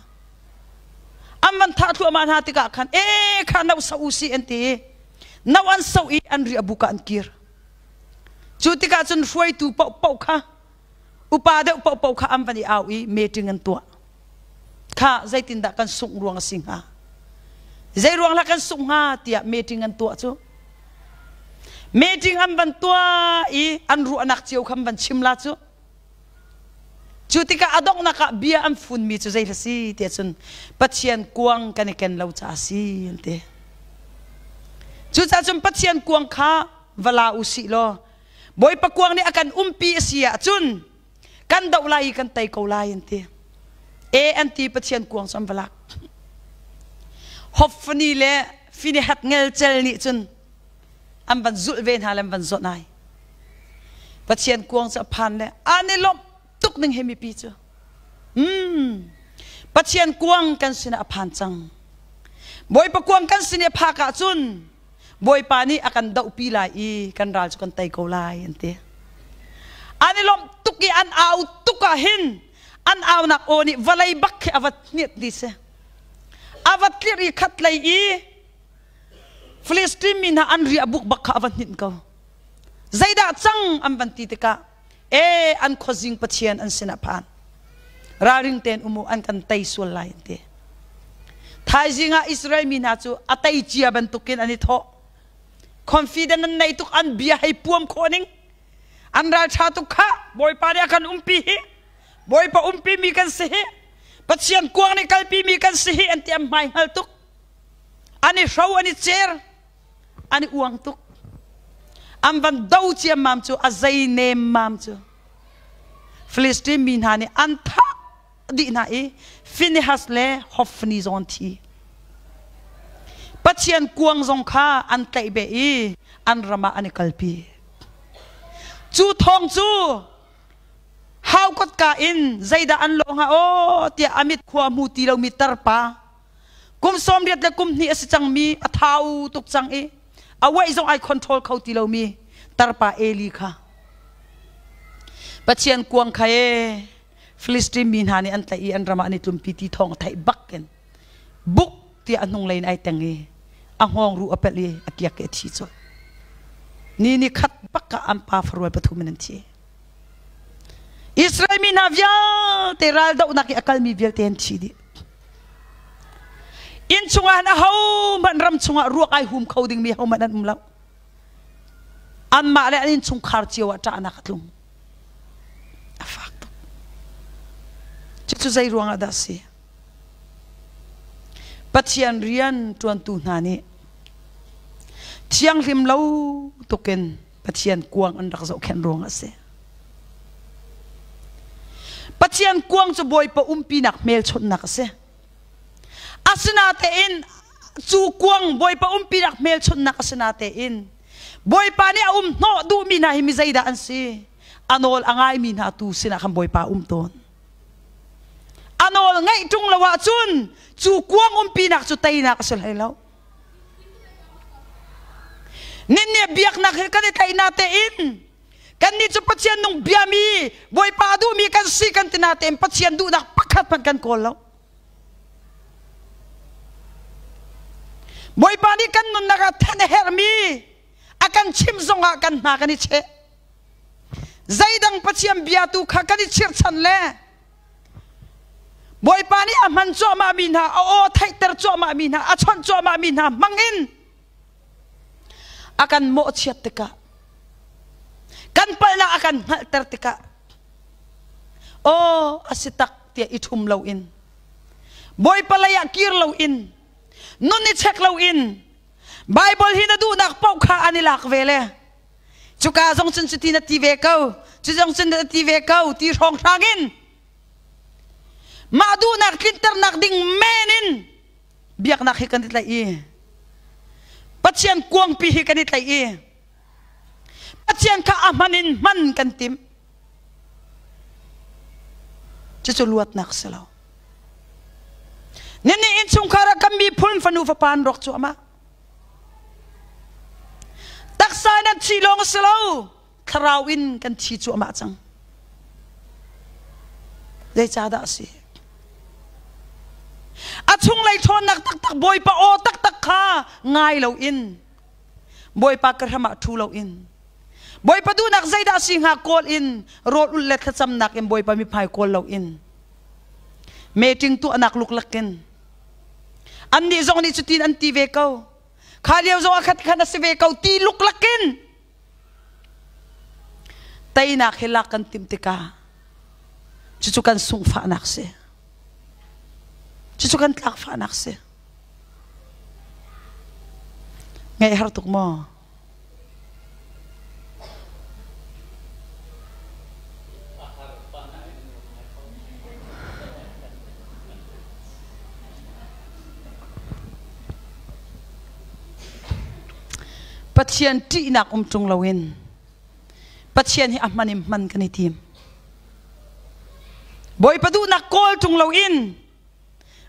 A: An van thah thluahmah hna tikah khan e kha no so usi an ti i no an so i an riahbuk ah an kir. Cu tikah cun hruaitu paohpaoh kha upa deuh paohpaoh kha an van i au i meeting an tuah. Kha zeitindah kan sungh ruang a si hnga? Zei ruang lah kan sungh hnga tiah meeting an tuah cu. Meeting an van tuah i an ruahnak cio kha an van chim la cu. Cu tikah a donghnak ah bia an funmi cu zei hla si tiah cun Pathian kuang kan i ken lo caah a si an ti. Cucaah cun Pathian kuang kha va la u sih law Bawipa kuang nih a kan umpi a si ahcun kan doh lai i kan tei ko lai an ti. E an ti Pathian kuang cu an va lak. Hophni le Phinehas ngelcel nih cun an van zulh ve hna le an van zawnh ai. Pathian kuang cu a phan le an i lawmh tuk ning he mipi cu. Pathian kuang kan sinah a phan cang. Bawipa kuang kan sin i a phak ahcun Bawipa nih a kan dohpi lai i kan ral cu kan tei ko lai an ti. An i lawmh tuk i an au tuk ah hin an aunak aw nih vawlei bak khi a va hniat ni si. A va tlirh i khat lei i Filistin mi hna an riah buk bak kha a va hninh ko. Zeidah cang an van ti tikah e an khuazing Pathian an sinah phan. Ralring tein um u an kan tei sual lai an ti. Thaizing ah Israel mi hna cu a tei cia bantukin an i thawh. Confident an nei tuk an bia hei puam khawh ning. An ralṭha tuk kha Bawipa nih a kan umpi hi. Bawipa umpi mi kan si hi. Pathian kuang nih kalpi mi kan si hi an ti an hmai hngal tuk. An i hro an i cer. An i uang tuk. An van do ciammam cu a zei nemmam cu. Filistin mi hna nih an thah dih hna i Phinehas le Hophni zong an thi. Pathian kuang zong kha an tlaih beh i an ram ah an i kalpi. Cu thawng cu hau kotka in zeidah an lawh hnga aw tiah a mit khua hmu ti lomi tarpa kum 80 le kum hnih a si cangmi a thau tuk cang i a weight zong ai control kho ti lomi tarpa Eli kha Pathian kuang kha e Filistin mi hna nih an tlaih i an ram ah an i tlumpi ti thawng a theih bak in buk tiah a hnunglei in ai teng i a hngawng ruh a pelh i a kiak i a thi colh. Ni ni khat bak ah an pa farual pathum in an thi. Israel mi hna vialte raldohnak i a kalmi vialte an thi dih. Inn chungah hin ahohmanh ram chungah ruak ai hum kho dingmi ahohmanh an um lo. Anmah le an innchungkhar cio ah ṭahnak a tlung. A fak tuk. Cucu zei ruangah dah a si? Pathian rian ṭuantu hna nih thianghlim lo tukin Pathian kuang an rak zohkhenh ruangah a si. Pathian kuang cu Bawipa umpinak hmelchunhnak a si. Asinatein Cu kuang Bawipa umpinak hmelchunhnak a si natein Bawipa nih a um hnawh duhmi hna hi mi zeidah an si? A nawl a ngaimi hna tu sinah khan Bawipa um tawn. A nawl ngaih ṭung lo ahcun cu kuang umpinak cu teinak a si hlei lo. Ninnih biaknak he kan i tlaih natein kannih cu Pathian nung biami Bawipa duhmi kan si kan ti natein Pathian duhnak pakhat hmanh kan kawl lo. Bawipa nih kan nunnak ah then a herhmi a kan chimh zongah kan hna kan i cheh. Zeidang Pathian bia tu kha kan i chirhchan le Bawipa nih a hman cuahmahmi hna, a aw theihter cuahmahmi hna, a chawnh cuahmahmi hna hmangin a kan mawhchiat tikah kan palhnak a kan hngalhter tikah aw a si tak tiah i ṭhum loin Bawipa lei ah kir loin nun i check loin Bible hi na duhnak paoh kha an i lak ve le cuka zong cun cuti na ti ve ko cu zong cun na ti ve ko ti hrawnghrang in mah duhnak tlinternak ding men in biaknak hi kan i tlaih i Pathian kuangpi hi kan i tlaih i Pathian kha a hman in hman kan tim Cucu luatnak si lo. Ninih innchungkhar ah kan miphun fanu fapa an rawk cuahmah. Taksa in an thi lawng a si lo, thlarau in kan thi cuahmah cang. Zeicahdah a si? A chunglei ṭhawnnak taktak Bawipa aw taktak kha ngai loin Bawipa ka hram ah ṭhu loin Bawipa duhnak zeidah si hnga kawl in rawl ulh le thlacamnak in Bawipa mithmai kawl loin meeting tuahnak luklak in annih zong nih cutin an ti ve ko kha lio zong ah khat khan a si ve ko ti luklak in teinak hi lak kan timh tikah cucu kan sunghfahnak si cucu kan tlakfahnak si ngaih har tuk maw Pathian ṭihnak um ṭung loin Pathian hi a hman in hman kan i tim. Bawipa duhnak kawl ṭung loin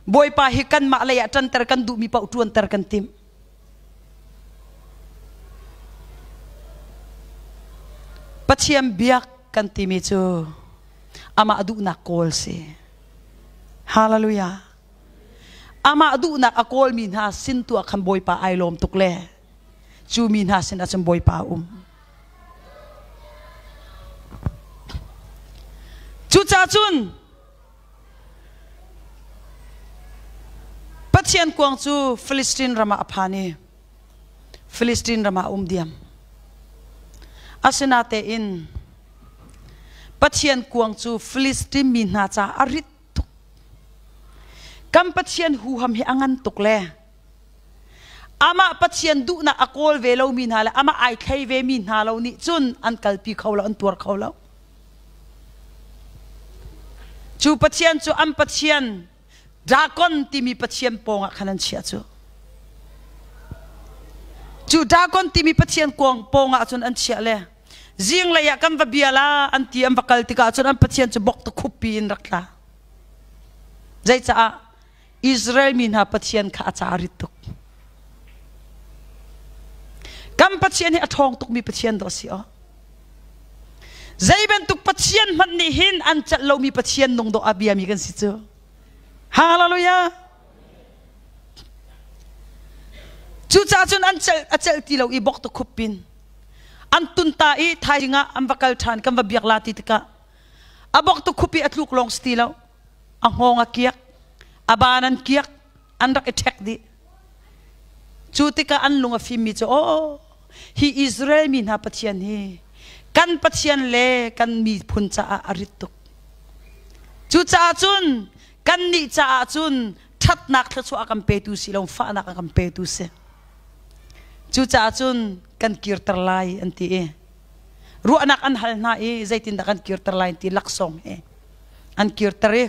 A: Bawipa hi kanmah lei ah ṭanter kan duhmi paoh ṭuanter kan timh. Pathian biak kan timi cu amah duhnak kawl si. Hallelujah. Amah duhnak a kawlmi hna sin tu ah khan Bawipa ai lawm tuk le cu mi hna sin ah cun Bawipa a um. Cucaah cun Pathian kuang cu Filistin ram ah a phan i Filistin ram ah a um diam. Asinatein Pathian kuang cu Filistin mi hna caah a rit tuk. Kan Pathian huham hi a ngan tuk le amah Pathian duhnak a kawl ve lomi hna le amah ai thlei ve mi hna lo nih cun an kalpi kho lo, an tuar kho lo. Cu Pathian cu an Pathian Dagon timi Pathian pawngah khan an chiah cu. Cu Dagon timi Pathian kuang pawngah cun an chiah le zinglei ah kan va bia la an ti an va kal tikah cun an Pathian cu bok tukhuppi in rak tla. Zeicaah Israel mi hna Pathian kha a ca rit tuk. Kan Pathian hi a ṭhawng tukmi Pathian dawh a si aw. Zei bantuk Pathian hmanh nih hin an celh lomi Pathian nung dawh a biami kan si cu. Hallelujah. Cucaah cun an celh a celh ti lo i bok tukhup pin an tun ta i thaizing ah an va kal ṭhan kan va biak la ti tikah a bok tukhup i a tluk lawng si ti lo a hngawng a kiak a ban an kiak an rak i ṭhek dih cu tikah an lung a fimmi cu aw hi Israel mi hna Pathian hi kan Pathian le kan miphun caah a rit tuk cucaah cun kannih caah cun ṭhatnak thluachuah a kan petu si lo fahnak a kan petu si cucaah cun kan kirter lai an ti i ruahnak an hal hna i zeitindah kan kirter lai ti laksawng he an kirter i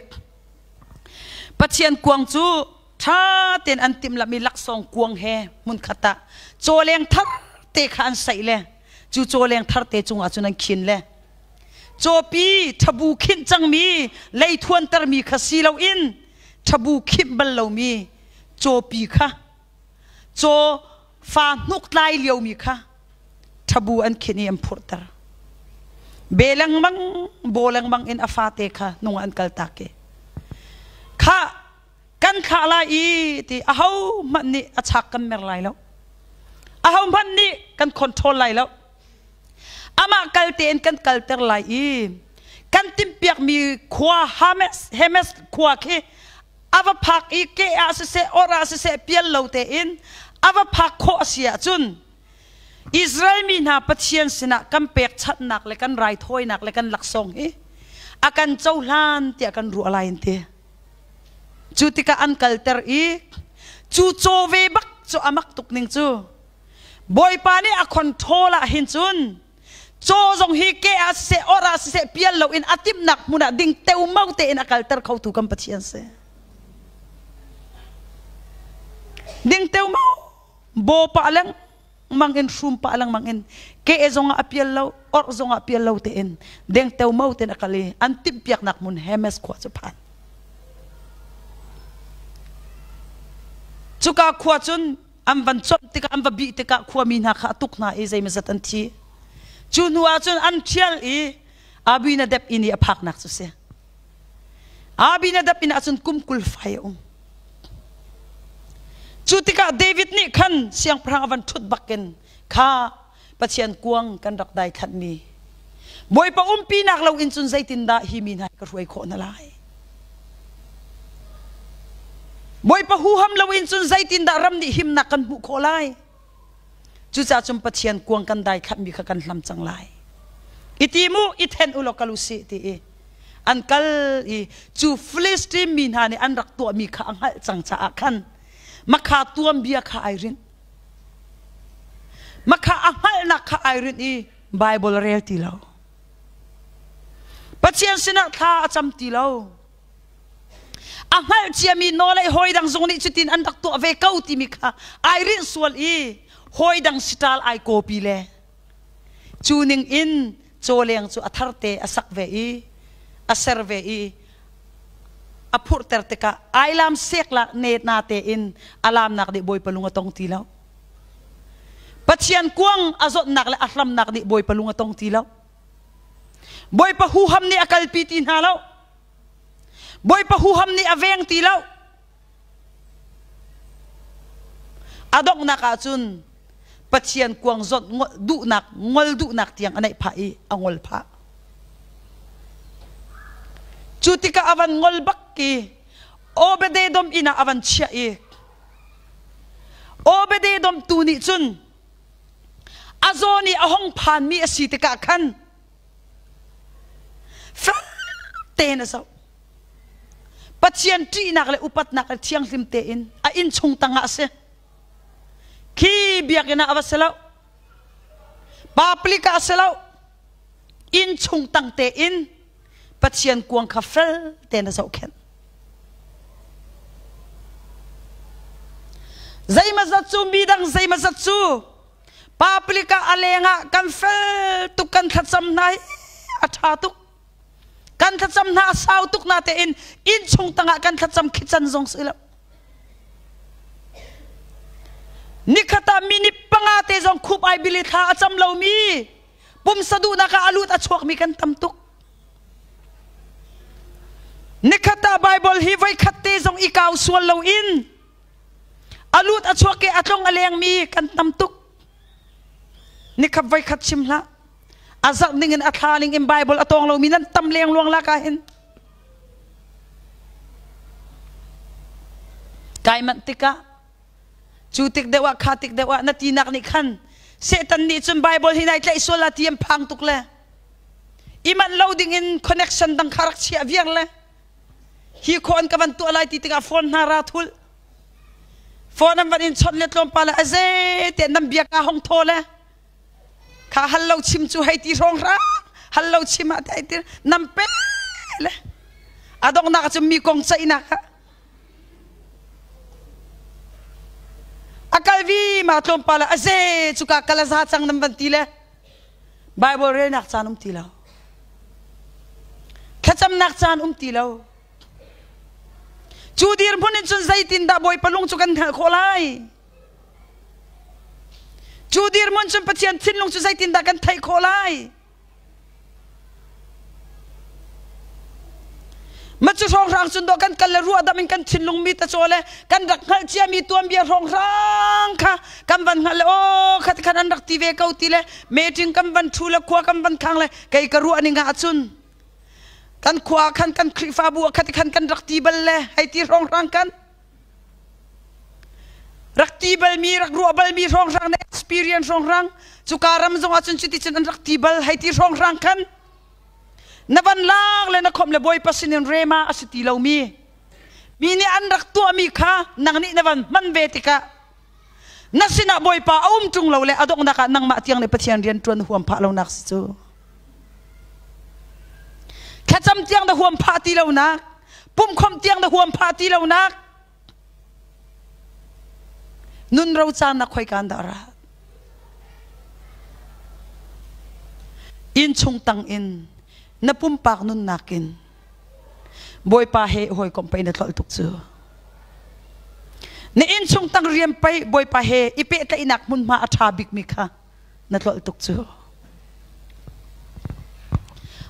A: Pathian kuang cu Ṭha tein an timhlamh i laksawng kuang he hmunkhat ah cawleng thar te kha an saih le cu cawleng thar te cungah cun an khin le cawpi ṭhabu khinh cangmi leithuantermi kha si loin ṭhabu khimh bal lomi cawpi kha caw fa hnuk tlai liomi kha ṭhabu an khinh i an phurhter. Be lengmang, bo lengmang in a fate kha hnung an kaltak i kha kan thlah lai i ti aho hmanh nih a chak kan mer lai lo. Aho hmanh nih kan control lai lo. Amah kal tein kan kalter lai i kan timhpiakmi khua Hames, Hemes khua khi a va phak i ke ah siseh or ah siseh pial lo tein a va phak khawh a si ahcun Israel mi hna Pathian sinah kan pekchanhnak le kan raithawinak le kan laksawng hi a kan cohlan tiah kan ruah lai an ti. Cu tikah an kalter i cu caw ve bak cu a mak tuk ning cu Bawipa nih a control ah hin cun caw zong hi ke ah siseh or ah siseh pial loin a timhnak hmun ah ding teumau tein a kalter khotu kan Pathian si. Ding teumau baw pah lengmang in hrum pah lengmang in ke zong ah a pial lo or zong ah pial lo tein deng teumau tein a kal i an timhpiaknak hmun Hemes khua cu phan. Cuka khua cun an van chawnh tikah an va bih tikah khuami hna kha a tuk hna i zeimawzat an thi. Cu hnu ah cun an ṭhial i Abinadab inn i a phaknak cu si. Abinadab inn ah cun kum 20 fai a um. Cu tikah David nih khan siangpahrang a van ṭhut bakin kha Pathian kuang kan rak daithlanhmi Bawipa umpinak lo in cun zeitindah hi mi hna ka hruai khawh hna lai? Bawipa huham lo in cun zeitindah ram nih himnak kan hmuh khawh lai? Cucaah cun Pathian kuang kan daithlanhmi kha kan hlam cang lai. I ti mu, i then u law kal u sih ti i an kal i cu Filistin mi hna nih an rak tuahmi kha a hngalh cang caah khan makha tuanbia kha ai rinh. Makha a hngalhnak kha ai rinh i Bible rel ti lo. Pathian sinah thla a cam ti lo. A hngalh ciami nawlei hawi dang zong nih cutin an rak tuah ve ko timi kha ai rinh sual i hawi dang siṭal ai kawpi le cu ning in cawleng cu a tharte a sak ve i a ser ve i a phurhter tikah ai lam sek la ne na tein a lamnak nih Bawipa lung a tong ti lo. Pathian kuang a zawtnak le a hlamnak nih Bawipa lung a tong ti lo. Bawipa huham nih a kalpi ti hna lo. Bawipa huham nih a veng ti lo. A donghnak ahcun Pathian kuang zawt duhnak ngol duhnak tiang a neih phah i a ngol phah. Cu tikah a van ngol bak i Obededom inn ah a van chiah i Obededom tu nih cun a zawn i a hong phanmi a si tikah khan fel tein a zoh. Pathian ṭihnak le upatnak le thianghlim tein a innchung tangah a si. Khi biakinn ah a va si lo. Public ah a si lo. Innchung tang tein Pathian kuang kha fel tein a zohkhenh. Zeimazat cu midang zeimazat cu public ah a leng ah kan fel tuk kan thlacam hna hi a ṭha tuk. Kan thlacam hna a sau tuk na tein innchung tangah kan thlacam khi can zong si lo. Nikhat ah minute panga te zong khup ai bili thla a cam lomi pumsa duhnak ah a lut a chuakmi kan tam tuk. Nikhat ah Bible hi voikhat te zong i kau sual loin a lut a chuak i a tlong a lengmi kan tam tuk. Nikhat voikhat chim hlah. A zarh ning in a thla ning in Bible a tawng lomi nan tam leng luang lak ah hin. Kai manh tikah cu tik deuh ah kha tik deuh ah na tinak nih khan Satan nih cun Bible hi nai tlaih sual la ti an phang tuk le i manh lo ding in connection dang kha rak chiah viar le hi khawn ka van tuah lai ti tikah phone hna ra thul phone an van in chawnh le tlawmpal le a ze te nan bia ka hong thaw le kha hal lo chim cu hei ti hrawng hra hal lo chim ah te ti nam pe le a donghnak cu mi kong ceihnak ah. Khrihfa tlawmpal ah aze cuka kal a za cang nan van ti le Bible relnak caan um ti lo. Thlacamnak caan um ti lo. Cu dirhmun in cun zeitindah Bawipa lung cu kan hngalh khawh lai? Cu dirhmun cun Pathian thinlung cu zeitindah kan theih khawh lai? Macu hrawnghrang cun dawh kan kal le ruahdam in kan thinlung mi ta chaw le kan rak hngalh ciami tuanbia hrawnghrang kha kan van hngalh le aw khat khan an rak ti ve ko ti le meeting kan van thu le khua kan van khang le kei ka ruah ning ah cun kan khua khan kan Khrihfabu ah khat khan kan rak ti bal le hei ti hrawnghrang kan rak ti balmi rak ruah balmi hrawnghrang na experience hrawnghrang cuka ram zong ah cun cuti cun an rak ti bal hei ti hrawnghrang khan na van lak le na khomh le bawipa sinin rema a si ti lomi mi nih an rak tuahmi kha nang nih na van hman ve tikah na sinah bawipa a um ṭung lo le a donghnak ah nangmah tiang le Pathian rian ṭuan huam phah lonak si cu thlacam tiang na huam phah ti lonak pumkhomh tiang na huam phah ti lonak Nun rocarnak khoika dah a rat? Innchung tang in na pumpak nunnak in Bawipa he hawikomh pei na tlolh tuk cu. Na innchung tang rian pei Bawipa he i pehtlaihnak hmunhma a ṭha bikmi kha na tlolh tuk cu.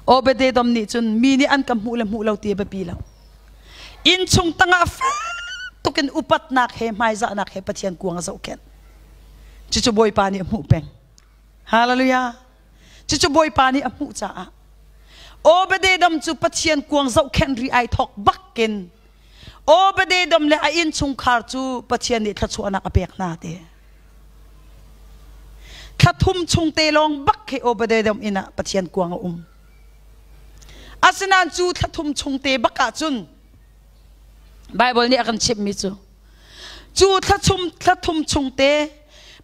A: Obededom nih cun mi nih an ka hmuh le hmuh lo ti a biapi lo. Innchung tangah fek tukin upatnak he hmaizahnak he Pathian kuang a zohkhenh. Cucu Bawipa nih a hmuh peng. Hallelujah. Cucu Bawipa nih a hmuh caah Obededom cu Pathian kuang zohkhenh ri ai thawk bakin Obededom le a innchungkhar cu Pathian nih thluachuahnak a pek hna ti. Thla thum chung te lawng bak khi Obededom inn ah Pathian kuang a um. Asinain cu thla thum chung te bak ah cun Bible nih a kan chimhmi cu cu thla thum chung te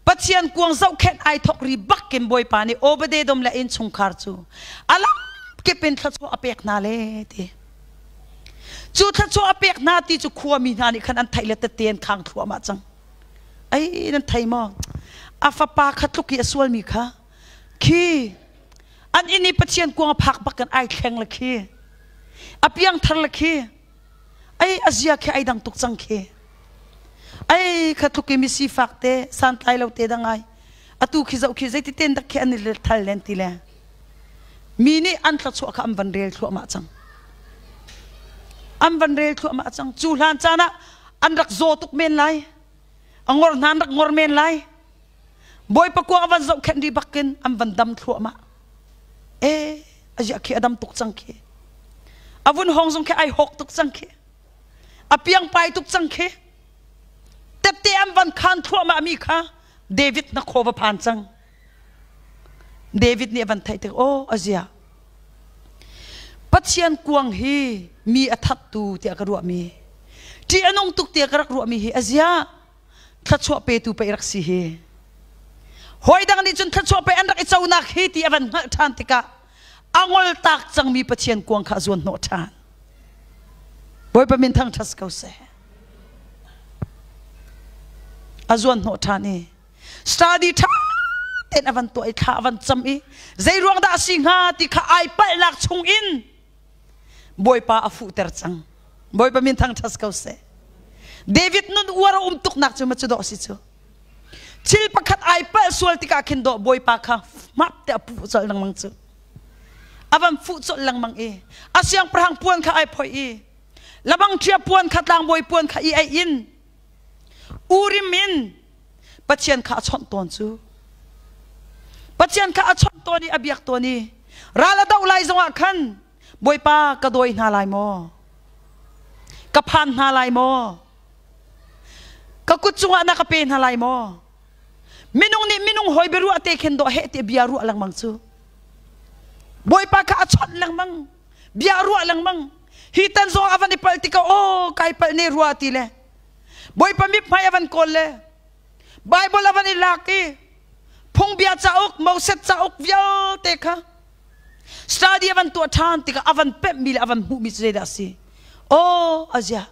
A: Pathian kuang zohkhenh ai thok ri bak in Bawipa nih Obededom le innchungkhar cu a lam kip in thluachuah a pek hna le ti. Cu thluachuah a pek hna ti cu khuami hna nih khan an theih le tette an khang thluahmah cang. Ei nan thei maw? A fapa kha tluk i a sualmi kha khi an inn i Pathian kuang a phak bak kan ai thleng le khi a piangthar le khi ei a zia khi ai dang tuk cang khi ei kha tluk i mi sifak te santlai lo te dang ai atu khi zoh khi zeiti ten dak khi an i thal len ti le Mi nih an thluachuah kha an van rel thluahmah cang. An van rel thluahmah cang. Cu hlan caan ah an rak zaw tuk men lai. A ngor hna an rak ngor men lai. Bawipa kuang a van zohkhenh rih bakin an van dam thluahmah. Eh, aziah khi a dam tuk cang khi. A vun hong zong khi ai hawk tuk cang khi. A piangpai tuk cang khi. Tette an van khan thluahmah mi kha David na khaw va phan cang. David nih a van theih tik aw a zia Pathian kuang hi mi a thattu tiah ka ruahmi ṭih a nung tuk tiah ka rak ruahmi hi a zia thluachuah petu pei rak si hi hawi dang nih cun thluachuah pe an rak i conak hi ti a van hngalh ṭhan tikah a ngol tak cangmi Pathian kuang kha a zuan hnawh ṭhan Bawipa min thangṭhat ko seh a zuan hnawh ṭhan i Study ṭha tein a van tuah i thla a van cam i zei ruang dah a si hnga ti kha ai palhnak chung in Bawipa a fuhter cang. Bawipa min thangṭhat ko seh. David nun uar a um tuknak cu ma cu dawh si cu. Thil pakhat ai palh sual tikah khin dawh Bawipa kha map te a puh colh lengmang cu. A van fuh colh lengmang i a siangpahrang puan kha ai phoih i labang ṭhia puan kha tlangbawi puan kha i aih in Urim in Pathian kha a chawnh tawn cu. Pathian kha a chawnh tawn i a biak tawn i ral a doh lai zongah khan Bawipa ka dawi hna lai maw? Ka phan hna lai maw? Ka kut cungah na ka pe hna lai maw? Minung nih minung hawi biaruah te khin dawh heh ti bia ruah lengmang cu. Bawipa kha a chawnh lengmang, bia ruah lengmang. Hi tan zong a van i palh tikah aw kai palh ne rua ti le Bawipa mithmai a van kawl le Bible a van i lak i phungbia cauk Moses cauk vialte kha study a van tuah ṭhan tikah a van pemhmi le a van hmuhmi cu zeidah a si? Aw azia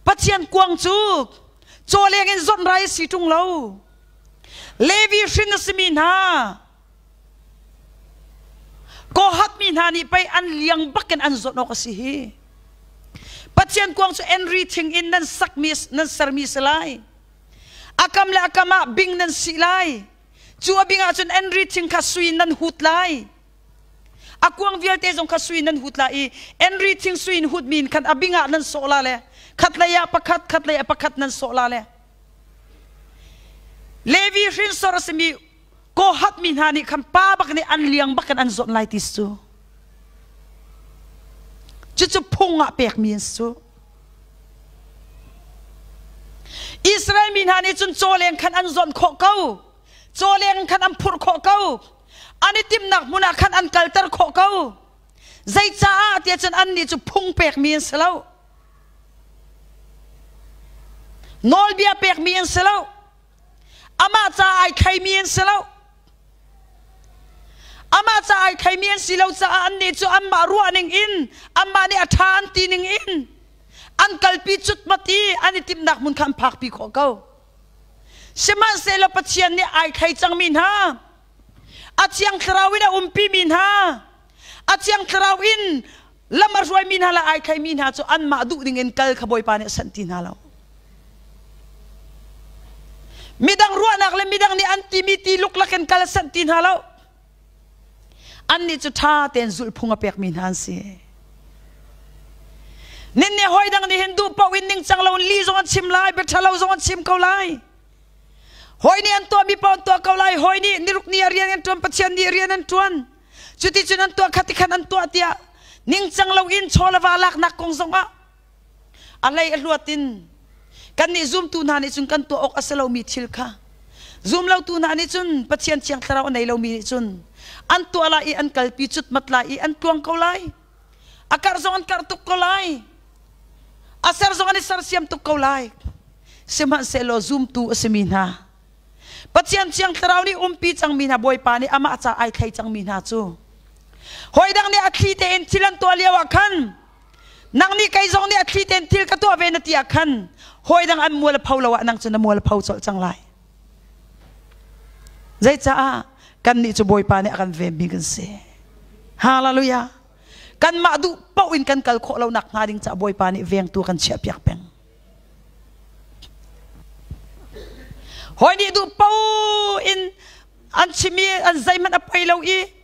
A: Pathian kuang cu cawleng in zawnh rai a si ṭung lo. Levi hrin a simi hna Kohath mi hna nih pei an liang bakin an zawnh awk a si hi. Pathian kuang cu Enri thing in nan sakmi nan sermi si lai. A kam le a kam ah bing nan sih lai. Cu a bing ah cun Enri thing kha sui nan hut lai. A kuang vialte zong kha sui nan hut lai i Enri thing sui in hutmi in khan a bing ah nan sawh la le khatlei ah pakhat khatlei ah pakhat nan sawh la le Levi hrinsor a simi Kohath mi hna nih khan pa bak nih an liang bak in an zawnh lai ti cu. Cucu phung ah pekmi an si cu. Israel mi hna nih cun cawleng khan an zawnh khawh ko. Cawleng khan an phurh khawh ko. An i timhnak hmun ah khan an kalter khawh ko. Zeicaah tiah cun annih cu phung pekmi an si lo. Nawlbia pekmi an si lo. Amah ca ai thlaimi an si lo. Amah ca ai thlaimi an si lo caah annih cu anmah ruah ning in anmah nih a ṭha an ti ning in an kalpi cutmat i an i timhnak hmun kha an phakpi khawh ko. Sihmanhsehlaw Pathian nih ai thlai cangmi hna, a Thiang Thlarau in a umpimi hna, a Thiang Thlarau in lam a hruaimi hna le ai thlaimi hna cu anmah duh ding in kal kha Bawipa nih a sanh ti hna lo. Midang ruahnak le midang nih an timi ti luklak in kal a sanh ti hna lo. Annih cu ṭha tein zulhphung a pekmi hna an si. Nin nih hawi dang nih hin duh paoh in ningcang lo in li zong an chim lai, bia ṭha lo zong an chim ko lai. Hawi nih an tuahmi paoh an tuah ko lai. Hawi nih niruk ni ah rian an ṭuan, Pathian nih rian an ṭuan. Cuticun an tuah kha tikhan an tuah tiah ningcang loin chaw le va laknak kong zongah a hlei a hluat in kannih zumtu hna nih cun kan tuah awk a si lomi thil kha zumlotu hna nih cun Pathian Thiang Thlarau a nei lomi nih cun an tuah lai i an kalpi cutmat lai i an tluang ko lai. A karh zong an karh tuk ko lai. A ser zong an i sersiam tuk ko lai. Sihmanhsehlaw zumtu a simi hna Pathian Thiang Thlarau nih umpi cangmi hna Bawipa nih amah ca ai thlei cangmi hna cu hawi dang nih a thli tein thil an tuah lio ah khan nang nih kei zong nih a thli tein thil ka tuah ve na ti ah khan hawi dang an mual a pho lo ah nang cu na mual a pho colh cang lai. Zeicaah kannih cu Bawipa nih a kan venmi kan si. Hallelujah. Kanmah duh paoh in kan kal khawh lo nak hnga ding caah Bawipa nih vengtu kan chiah piak peng. Hawi nih duh paoh in an chim i an zeihmanh a poi lo i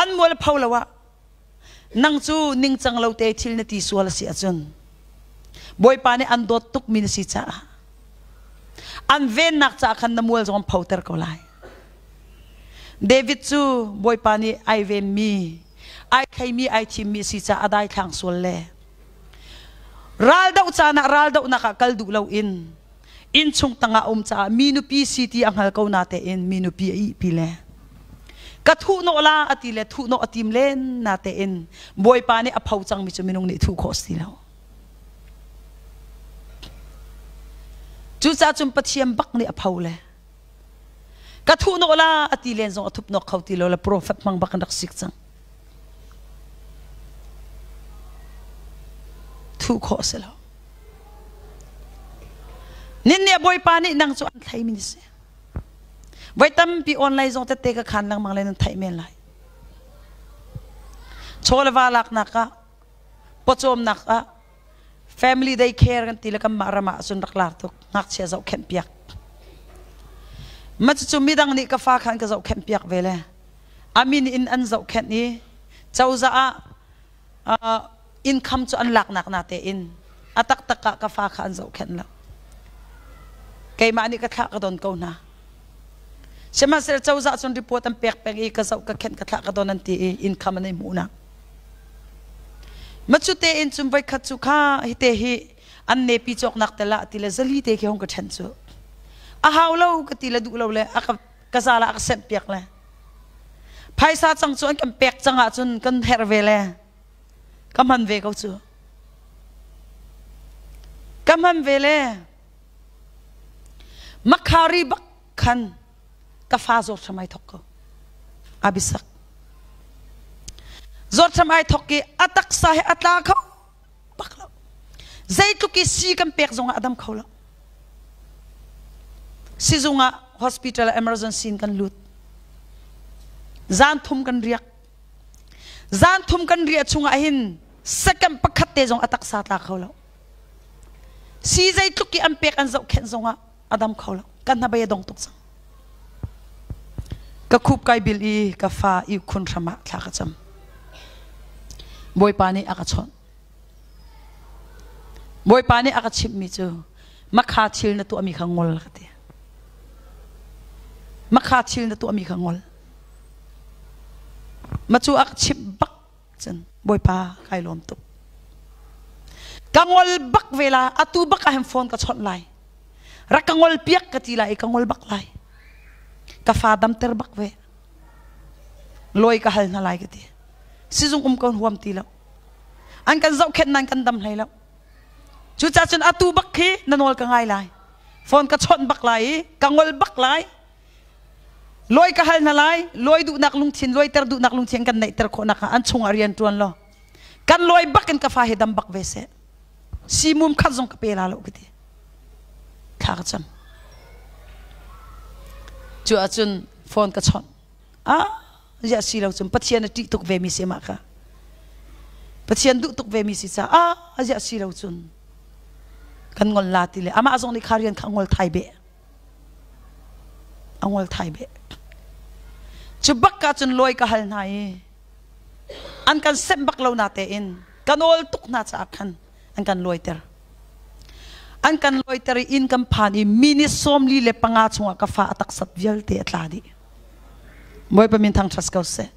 A: an mual a pho lo ah nang cu ningcang lo te thil na ti sual a si ahcun Bawipa nih an dawt tukmi na si caah an vennak caah khan na mual zong an photer ko lai. David cu Bawipa nih ai venmi, ai theimi, ai thimmi a si caah a daithlang sual le Raldoh caan ah raldohnak ah kal duh loin innchung tangah um caah mi nupi si ti a hngal ko na tein mi nupi a ihpi le ka thuhnawh la a ti le thuhnawh a tim len na tein Bawipa nih a pho cangmi cu minung nih thuh khawh si lo. Cucaah cun Pathian bak nih a pho le ka thuhnawh la a ti len zong a thupnawk kho ti lo le profet hmang bak an rak sik cang. Thuh khawh a si lo. Nin nih Bawipa nih nang cu an thlei mi si. Voi tampi online zong tette ka khan lengmang le nan theih men lai. Chaw le va laknak ah, pawcawmnak ah, family day care kan ti le kanmah ram ah cun rak lar tuk ngakchia zohkhenh piak. Ma cucu midang nih ka fa khan ka zohkhenh piak ve le a min in an zohkhenh i cozah ah income cu an laknak na tein a taktak ah ka fa kha an zohkhenh lo. Keimah nih ka thlah ka don ko hna. Sihmanhsehlaw cozah cun report an pek peng i ka zoh ka khenh ka thlah ka don an ti i income an i hmuhnak. Ma cu tein cun voikhat cu kha hite hi an nepi cawknak tel ah ti le zali te khi hong ka ṭhen cu. A hau lo ka ti le duh lo le a ka ka zal ah a ka senh piak le phaisa cang cu an kan pek cang ahcun kan herh ve le ka hman ve ko cu ka hman ve le makhari bak khan ka fa zawt hram ai thok ko abisak zawt hram ai thok i a taksa he a tla kho bak lo zeitluk i si kan pek zongah a dam kho lo sizung ah hospital emergency in kan lut. Zan thum kan riak. Zan thum kan riah chungah hin second pakhat te zong a taksa tla kho lo. Si zeitluk i an pek an zohkhenh zongah a dam kho lo. Kan hnabei a dong tuk cang. Ka khup kai bil i ka fa i khun hram ah thla ka cam. Bawipa nih a ka chawnh. Bawipa nih a ka chimhmi cu makha thil na tuahmi kha ngol ka ti. Makha thil na tuahmi kha ngol. Ma cu a ka chimh bak cun Bawipa kai lawm tuk. Ka ngol bak ve la atu bak ah hin phone ka chawnh lai. Rak ka ngol piak ka ti lai i ka ngol bak lai. Ka fa damter bak ve. Lawi ka hal hna lai ka ti. Sizung um ko huam ti lo. An kan zohkhenh nan kan dam hlei lo. Cucaah cun atu bak khi na nawl ka ngai lai. Phone ka chawnh bak lai i ka ngol bak lai. Lawi ka hal hna lai. Lawi duhnak lungthin, lawiter duhnak lungthin kan neihter khawh nakhnga an chungah rian ṭuan law. Kan lawi bak in ka fa hi dam bak ve seh. Simum khat zong ka pe la lo ka ti. Thla ka cam. Cu ahcun phone ka chawnh. Ah, ziah si lo cun Pathian a ṭih tuk ve mi si mah kha. Pathian duh tuk ve mi si ca ah ziah si lo cun kan ngol la ti le amah zong nih kha rian kha ngol thai beh. A ngol thai beh. Cu bak ka cun lawi ka hal hna i an kan semh bak lo na tein ka nawl tuk hna caah khan an kan lawiter. An kan lawiter i inn kan phan i minute 45 chungah ka fa a taksat vialte a tla dih. Bawipa min thangṭhat ko seh.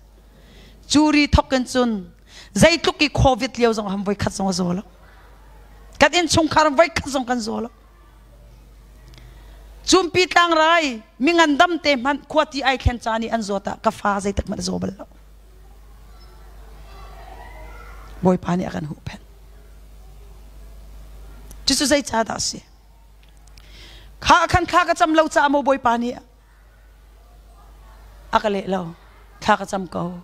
A: Curi thok in cun zeitluk i COVID lio zong ham voikhat zong a zaw lo. Kan innchungkhar voikhat zong kan zaw lo. Cumpi tlangrai mi ngandam te hmanh khuati ai thlen caan i an zawt ah ka fa zeitik hmanh a zaw bal lo. Bawipa nih a kan huhphenh. Cucu zeicah dah a si? Kha khan thla ka cam lo caah maw Bawipa nih a ka leh lo. Thla ka cam ko.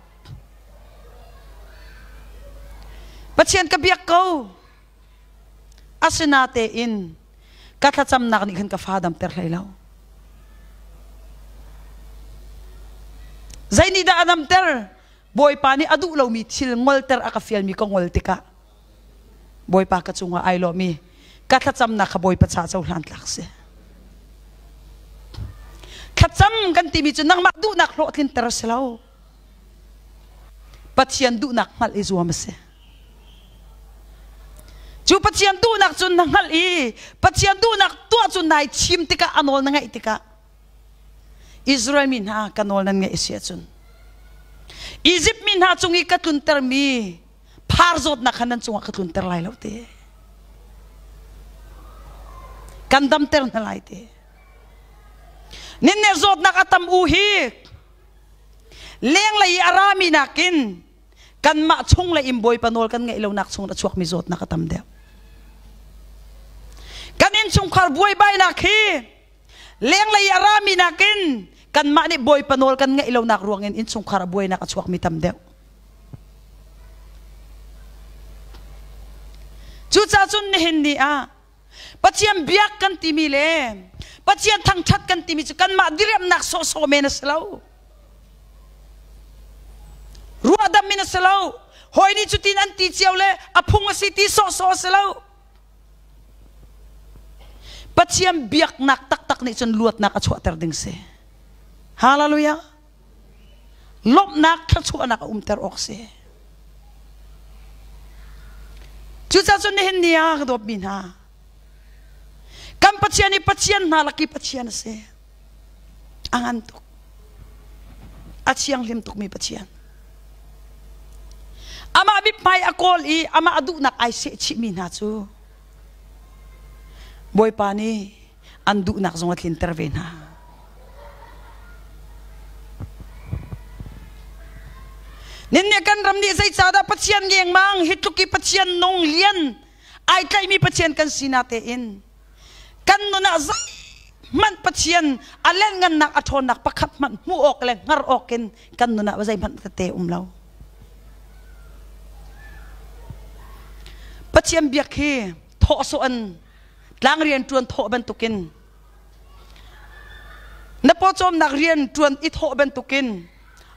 A: Pathian ka biak ko. Asinatein ka thlacamnak nih khan ka fa damter hlei lo. Zei nih dah a damter? Bawipa nih a duh lomi thil ngolter a ka fialmi ka ngol tikah Bawipa ka cungah ai lawmi ka thlacamnak kha Bawipa ca cohlan tlak si. Thlacam kan timi cu nangmah duhnak hlawhtlinter a si lo. Pathian duhnak hngalh i zuam a si. Cu Pathian duhnak cu na hngalh i Pathian duhnak tuah cu nai thim tikah a nawl na ngaih tikah Israel mi hna ka nawl nan ngaih si ahcun Izipt mi hna cung i ka tluntermi phar zawtnak kha nan cungah ka tlunter lai lo te. Kan damter hna lai te. Ninne zawtnak a tam u hi lenglei i a rami nakin kanmah chung le in Bawipa nawl kan ngeih lonak chung a chuakmi zawtnak a tam deuh. Kan innchungkhar buaibainak hi lenglei a rami nakin kanmah nih Bawipa nawl kan ngeih lonak ruangin innchungkhar a buainak a chuakmi tam deuh. Cucaah cun nihin ni ah Pathian biak kan timi le Pathian thangṭhat kan timi cu kanmah diriamnak sawhsawh men a si lo. Ruahdam in a si lo. Hawi nih cutin an ti cio le a phung a si ti sawhsawh a si lo. Pathian biaknak taktak nih cun luatnak a chuahter ding si. Hallelujah. Lawmhnak thluachuahnak a umter awk si. Cucaah cun nihin ni ah ka dawtmi hna, kan Pathian hi Pathian hna lak i Pathian a si. A ngan tuk. A thianghlim tukmi Pathian. Amah mithmai a kawl i amah a duhnak ai sehchihmi hna cu Bawipa nih an duhnak zong a tlinter ve hna. Ninnih kan ram nih zeicahdah Pathian ngengmang hi tluk i Pathian nung lian ai tlaihmi Pathian kan si na tein kan nun ah zeihmanh Pathian a lengngannak a ṭhawnnak pakhat hmanh hmuh awk le hngar awk in kan nun ah zeihmanh tete um lo. Pathian biak hi thawh sawh an tlang rian ṭuan thawh bantukin. Na pawcawmnak rian ṭuan i thawh bantukin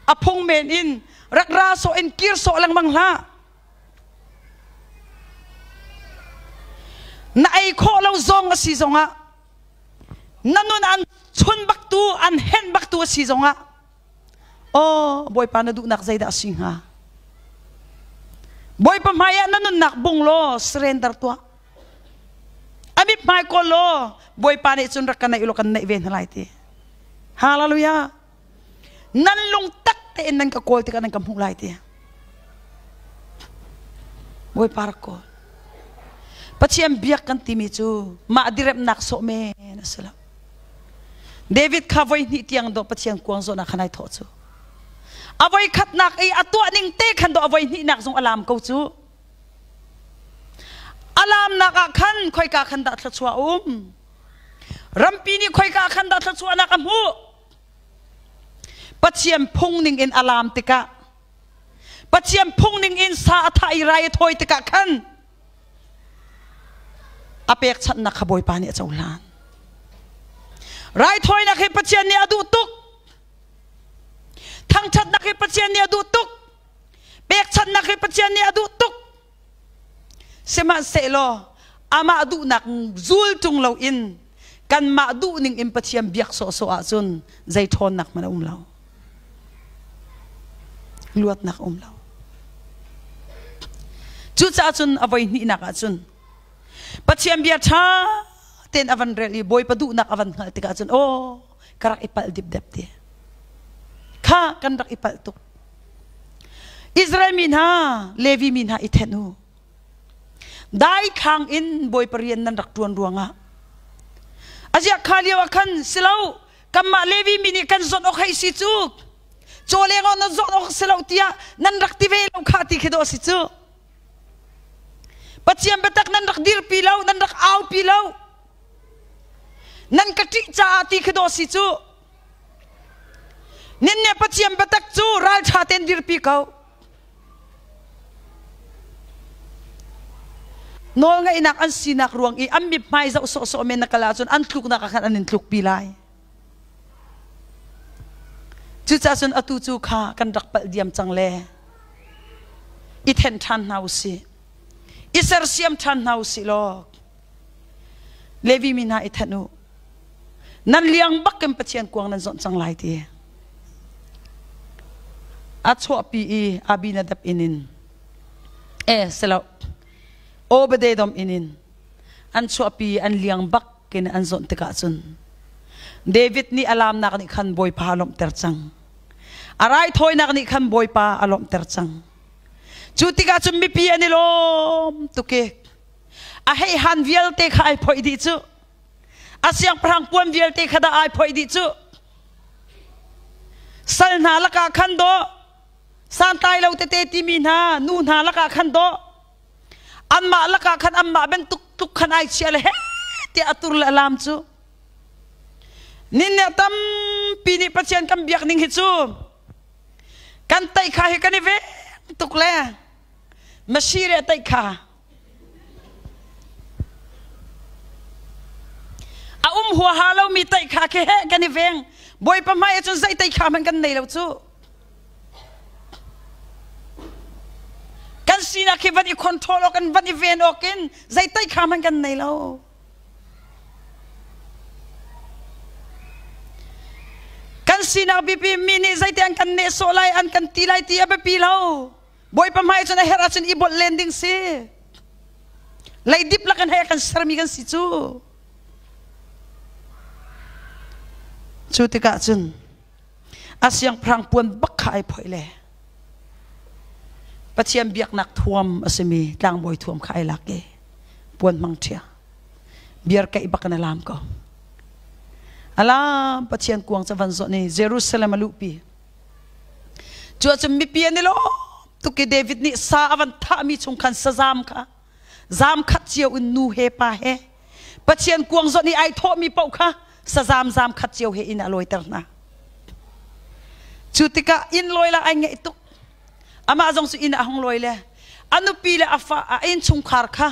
A: a phung men in rak ra sawh in kir sawh lengmang hlah. Na ei khawh lo zong a si zongah na nun an chun baktu an henh baktu a si zongah aw Bawipa na duhnak zeidah a si hnga? Bawipa hmaiah na nunnak bung law surrender tuah. A mithmai kawl law Bawipa nih cun rak ka naih law kan naih ve hna lai ti. Hallelujah. Nan lung tak tein nan ka kawl tikah nan ka hmuh lai ti. Bawipa rak kawl. Pathian biak kan timi cu mah diremnak sawh men a si lo. David kha voi hnih tiang dawh Pathian kuang zawhnak khan ai thawh cu. A voi khatnak i a tuah ning te khan dawh a voi hnihnak zong a lam ko cu. A lamnak ah khan khoika khan dah thluachuah um? Rampi nih khoika khan dah thluachuahnak a hmuh? Pathian phung ning in a lam tikah Pathian phung ning in sa a thah i rai a thawi tikah khan a pekchanhnak kha Bawipa nih a cohlan. Raithawinak hi Pathian nih a duh tuk. Thangṭhatnak hi Pathian nih a duh tuk. Pekchanhnak hi Pathian nih a duh tuk. Sihmanhsehlaw amah duhnak zul ṭung loin kanmah duhning in Pathian biak sawhsawh ahcun zei ṭhawnnak hmanh a um lo. Luatnak a um lo. Cucaah cun a voi hnihnak ahcun Pathian bia ṭha tein a van rel i Bawipa duhnak a van hngalh tikah cun aw ka rak i palh dipdep ti. Kha kan rak i palh tuk. Israel mi hna, Levi mi hna i then u. Daithlang in Bawipa rian nan rak ṭuan ruangah aziah kha lio ah khan silo kanmah Levi mi nih kan zawt awk hei si cu caw leng ah nan zawt awk si lo tiah nan rak ti ve lo kha ti khi dawh si cu Pathian biatak nan rak dirpi lo nan rak aupi lo nan ka ṭih caah ti khi dawh si cu Nin nih Pathian biatak cu ralṭha tein dirpi ko. Nawlngaihnak an sinak ruang i an mithmai zoh sawhsawh men na kal ahcun an tluknak ah khan an in tlukpi lai. Cucaah cun atu cu kha kan rak palh diam cang le i then ṭhan hna u sih. I sersiam ṭhan hna u sih law Levi mi hna i then u. Nan liang bak in Pathian kuang nan zawnh cang lai ti. A chuahpi i Abinadab inn in e silo Obededom inn in an chuahpi an liang bak in an zawnh tikah cun David nih a laamnak nih khan Bawipa a lawmhter cang. A raithawinak nih khan Bawipa a lawmhter cang. Cu tikah cun mipi an i lawm tuk i a hei han vialte kha ai phoih dih cu. A siangpahrang puan vialte kha dah ai phoih dih cu. Sal hna lakah khan dawh, santlai lo tete timi hna, nu hna lakah khan dawh, anmah lakah khan anmah bantuk tluk khan ai chia le he tiah a tur le a lam cu. Nin nih tampi nih Pathian kan biak ning hi cu kan taih kha hi kan i veng tuk le Masire taih kha A um huaha lomi taih kha khi he kan i veng. Bawipa hmai ahcun zei taih kha hmanh kan nei lo cu. Kan sinak hi van i control awk in van i ven awk in zei taih kha hmanh kan nei lo. Kan sinak biapi mi nih zeite an kan nehsawh lai, an kan ti lai ti a biapi lo. Bawipa hmai cun a herh ahcun i bolh len ding si. Leidip lakin hei a kan sermi kan si cu. Cu tikah cun a siangpahrang puan bak kha ai phoih le Pathian biaknak thuam a simi tlangbawi thuam kha ai lak i puan hmang ṭhia biar keih bak in a lam ko. A lam Pathian kuang cu van zawh ni Jerusalem a luhpi. Cu ahcun mipi an i lawm tuk i David nih sa a van thahmi chung khan sazam kha zam khat cio in nu he pa he Pathian kuang zawnh i ai thawhmi paoh kha sazam zam khat cio he inn a lawiter hna. Cu tikah inn lawi la ai ngeih tuk. Amah zong cu inn ah hung lawi le a nupi le a fa a innchungkhar kha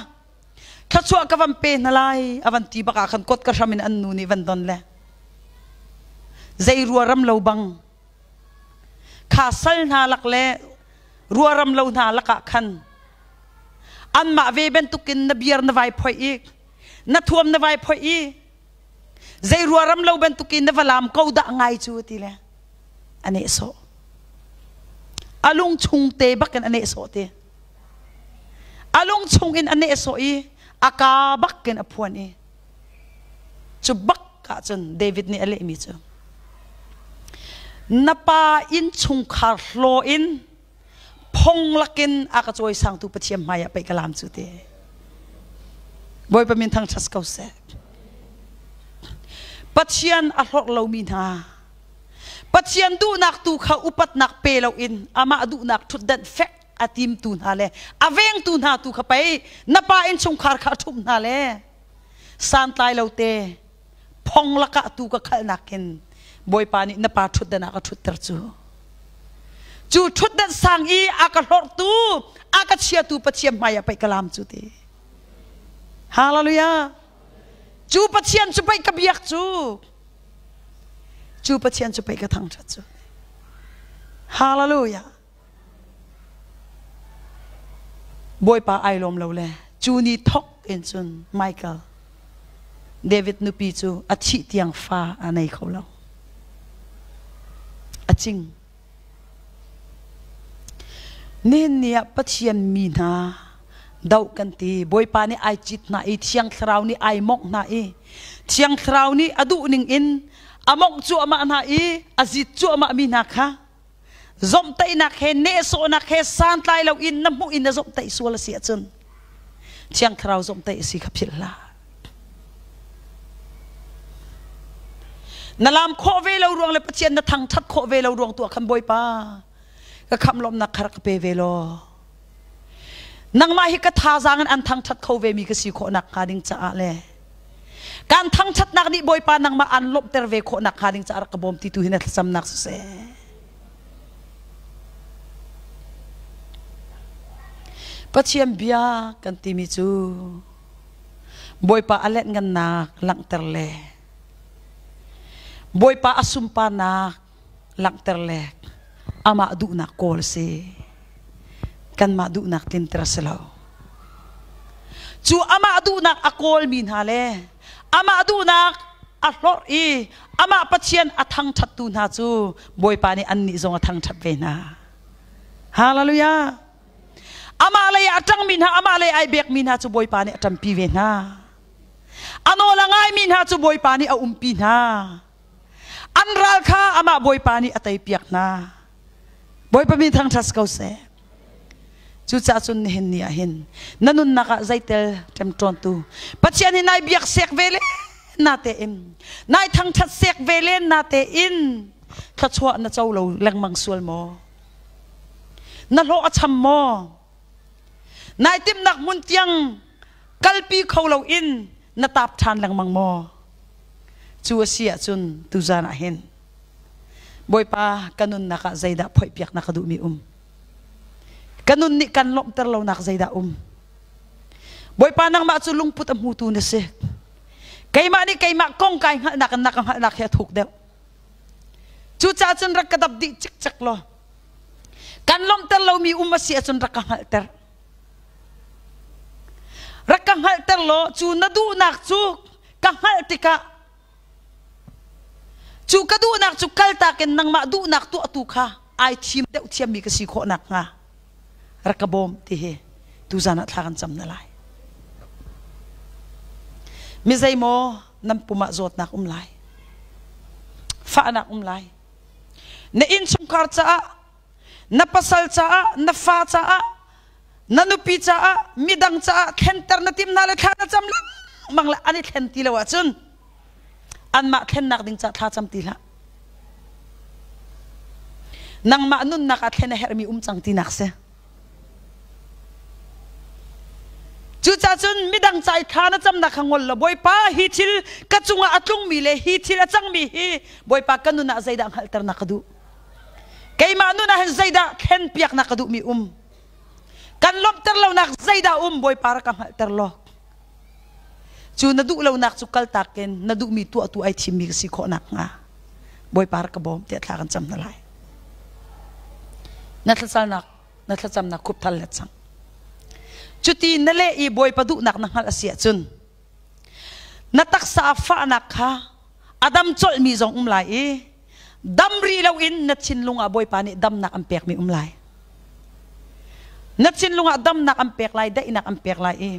A: thluachuah ka van pe hna lai a van ti bak ah khan kot ka hram in an nu nih van don le. Zei ruaram lo bang kha sal hna lak le ruaram lo hna lakah khan anmah ve bantukin na biar na vai phoih i na thuam na vai phoih i zei ruaram lo bantukin na va lam ko dah ngai cu ti le a nehsawh. A lung chung te bakin a nehsawh ti. A lung chung in a nehsawh i a ka bakin a phuan i cu bak ah cun David nih a lehmi cu na pa innchungkhar hlaw in phong lakin a ka cawisangtu Pathian hmai ah pei ka lam cu ti. Bawipa min thangṭhat ko seh. Pathian a hlorh lomi hna Pathian duhnak tu kha upatnak pe loin amah duhnak ṭhutdanh fek a timtu hna le a vengtu hna tu kha pei na pa innchungkhar kha a ṭhumh hna le santlai lo te phong lakah tu ka khalhnak in Bawipa nih na pa ṭhutdan ah ka ṭhutter cu. Cu ṭhutdan sang i a ka hlorhtu, a ka chiatu Pathian hmai ah pei ka lam cu ti. Hallelujah. Cu Pathian cu pei ka biak cu. Cu Pathian cu pei ka thangṭhat cu. Hallelujah. Bawipa ai lawm lo le cu ni thok in cun Michael David nupi cu a thih tiang fa a nei kho lo. A cing. Nihin ni ah Pathian mi hna doh kan ti. Bawipa nih ai cit hna i Thiang Thlarau nih ai mongh hna i Thiang Thlarau nih a duh ning in a mongh cuahmah hna i a zit cuahmah mi hna kha zomhtaihnak he nehsawhnak he santlai lo in na hmuh in na zomhtaih sual a si ahcun Thiang Thlarau zomhtaih a si kha philh hlah. Na lam khawh ve lo ruang le Pathian na thangṭhat khawh ve lo ruang tu ah khan Bawipa ka khamh lawmnak kha rak ka pe ve law nangmah hi ka thazaang in an thangṭhat kho ve mi ka si khawh nak hnga ding caah le kan thangṭhatnak nih Bawipa nangmah an lawmhter ve khawh nak hnga ding caah rak ka bawm ti tu hi na thlacamnak siseh. Pathian bia kan timi cu Bawipa a letngannak langhter le Bawipa a sunparnak langhter le amah duhnak kawl a si. Kanmah duhnak tlinter a si lo. Cu amah duhnak a kawlmi hna le amah duhnak a hlorh i amah Pathian a thangṭhattu hna cu Bawipa nih annih zong a thangṭhat ve hna. Hallelujah! Amah lei ah a ṭangmi hna, amah lei ai bekmi hna cu Bawipa nih a ṭampi ve hna. A nawl a ngaimi hna cu Bawipa nih a umpi hna. An ral kha amah Bawipa nih a teipiak hna. Bawipa min thangṭhat ko seh. Cucaah cun nihin ni ah hin na nunnak ah zeitel ṭemṭawntu Pathian hi nai biak sek ve len na tein nai thangṭhat sek ve len na tein thluachuah na co lo lengmang sual maw? Na hlawh a cham maw? Nai timhnak hmun tiang kalpi kho loin na tap ṭhan lengmang maw? Cu a si ahcun tuzan ah hin Bawipa ka nunnak ah zeidah phoihpiak na ka duhmi um? Ka nun nih kan lawmhter lonak zeidah um? Bawipa nangmah cu lungput a hmutu na si. Keimah nih keimah kong kai hngalhnak in na ka hngalhnak hi a thuk deuh. Cucaah cun rak ka dap dih cikcek law kan lawmhter lomi um a si ahcun rak ka hngalhter. Rak ka hngalhter law cu na duhnak cu ka hngalh tikah cu ka duhnak cu kaltak in nangmah duhnak tuahtu kha ai thim deuh thiammi ka si khawh nakhnga rak ka bawm ti hi tuzan ah thla kan cam na lai. Mi zeimaw nan pum ah zawtnak um lai, fahnak um lai. Na innchungkhar caah, na pasal caah, na fa caah, na nupi caah, midang caah thlenter na tim hna le thla na cam lengmang le an i thlen ti lo ahcun anmah thlennak ding caah thla cam ti hlah. Nangmah nunnak ah thlen a herhmi um cang tinak si. Cucaah cun midang ca i thla na camnak kha ngol law Bawipa hi thil ka cungah a tlungmi le hi thil a cangmi hi Bawipa ka nun ah zeidah hngalhternak ka duh. Keimah nun ah hin zeidah thlenpiaknak ka duhmi um. Kan lawmhter lonak zeidah um Bawipa rak ka hngalhter law. Cu na duh lonak cu kaltak in na duhmi tuahtu ai thimmi ka si khawh nakhnga. Bawipa rak ka bawm tiah thla kan cam hna lai. Na thlacalnak na thlacamnak khup thal let cang. Cuti na leh i Bawipa duhnak na hngalh a si ahcun na taksa fahnak kha a dam colhmi zong um lai i dam rih loin na thinlung ah Bawipa nih damnak an pekmi um lai. Na thinlung ah damnak an pek lai, daihnak an pek lai i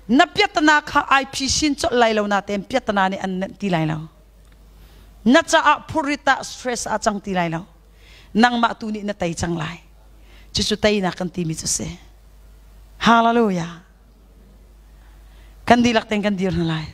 A: na piatana kha ai phisin colh lai lo natein piatana nih an nenh ti lai lo. Na caah phurrit ah stress ah cang ti lai lo. Nangmah tu nih na tei cang lai. Cucu teinak kan timi cu si. Hallelujah. Kan dihlak tein kan dir hna lai.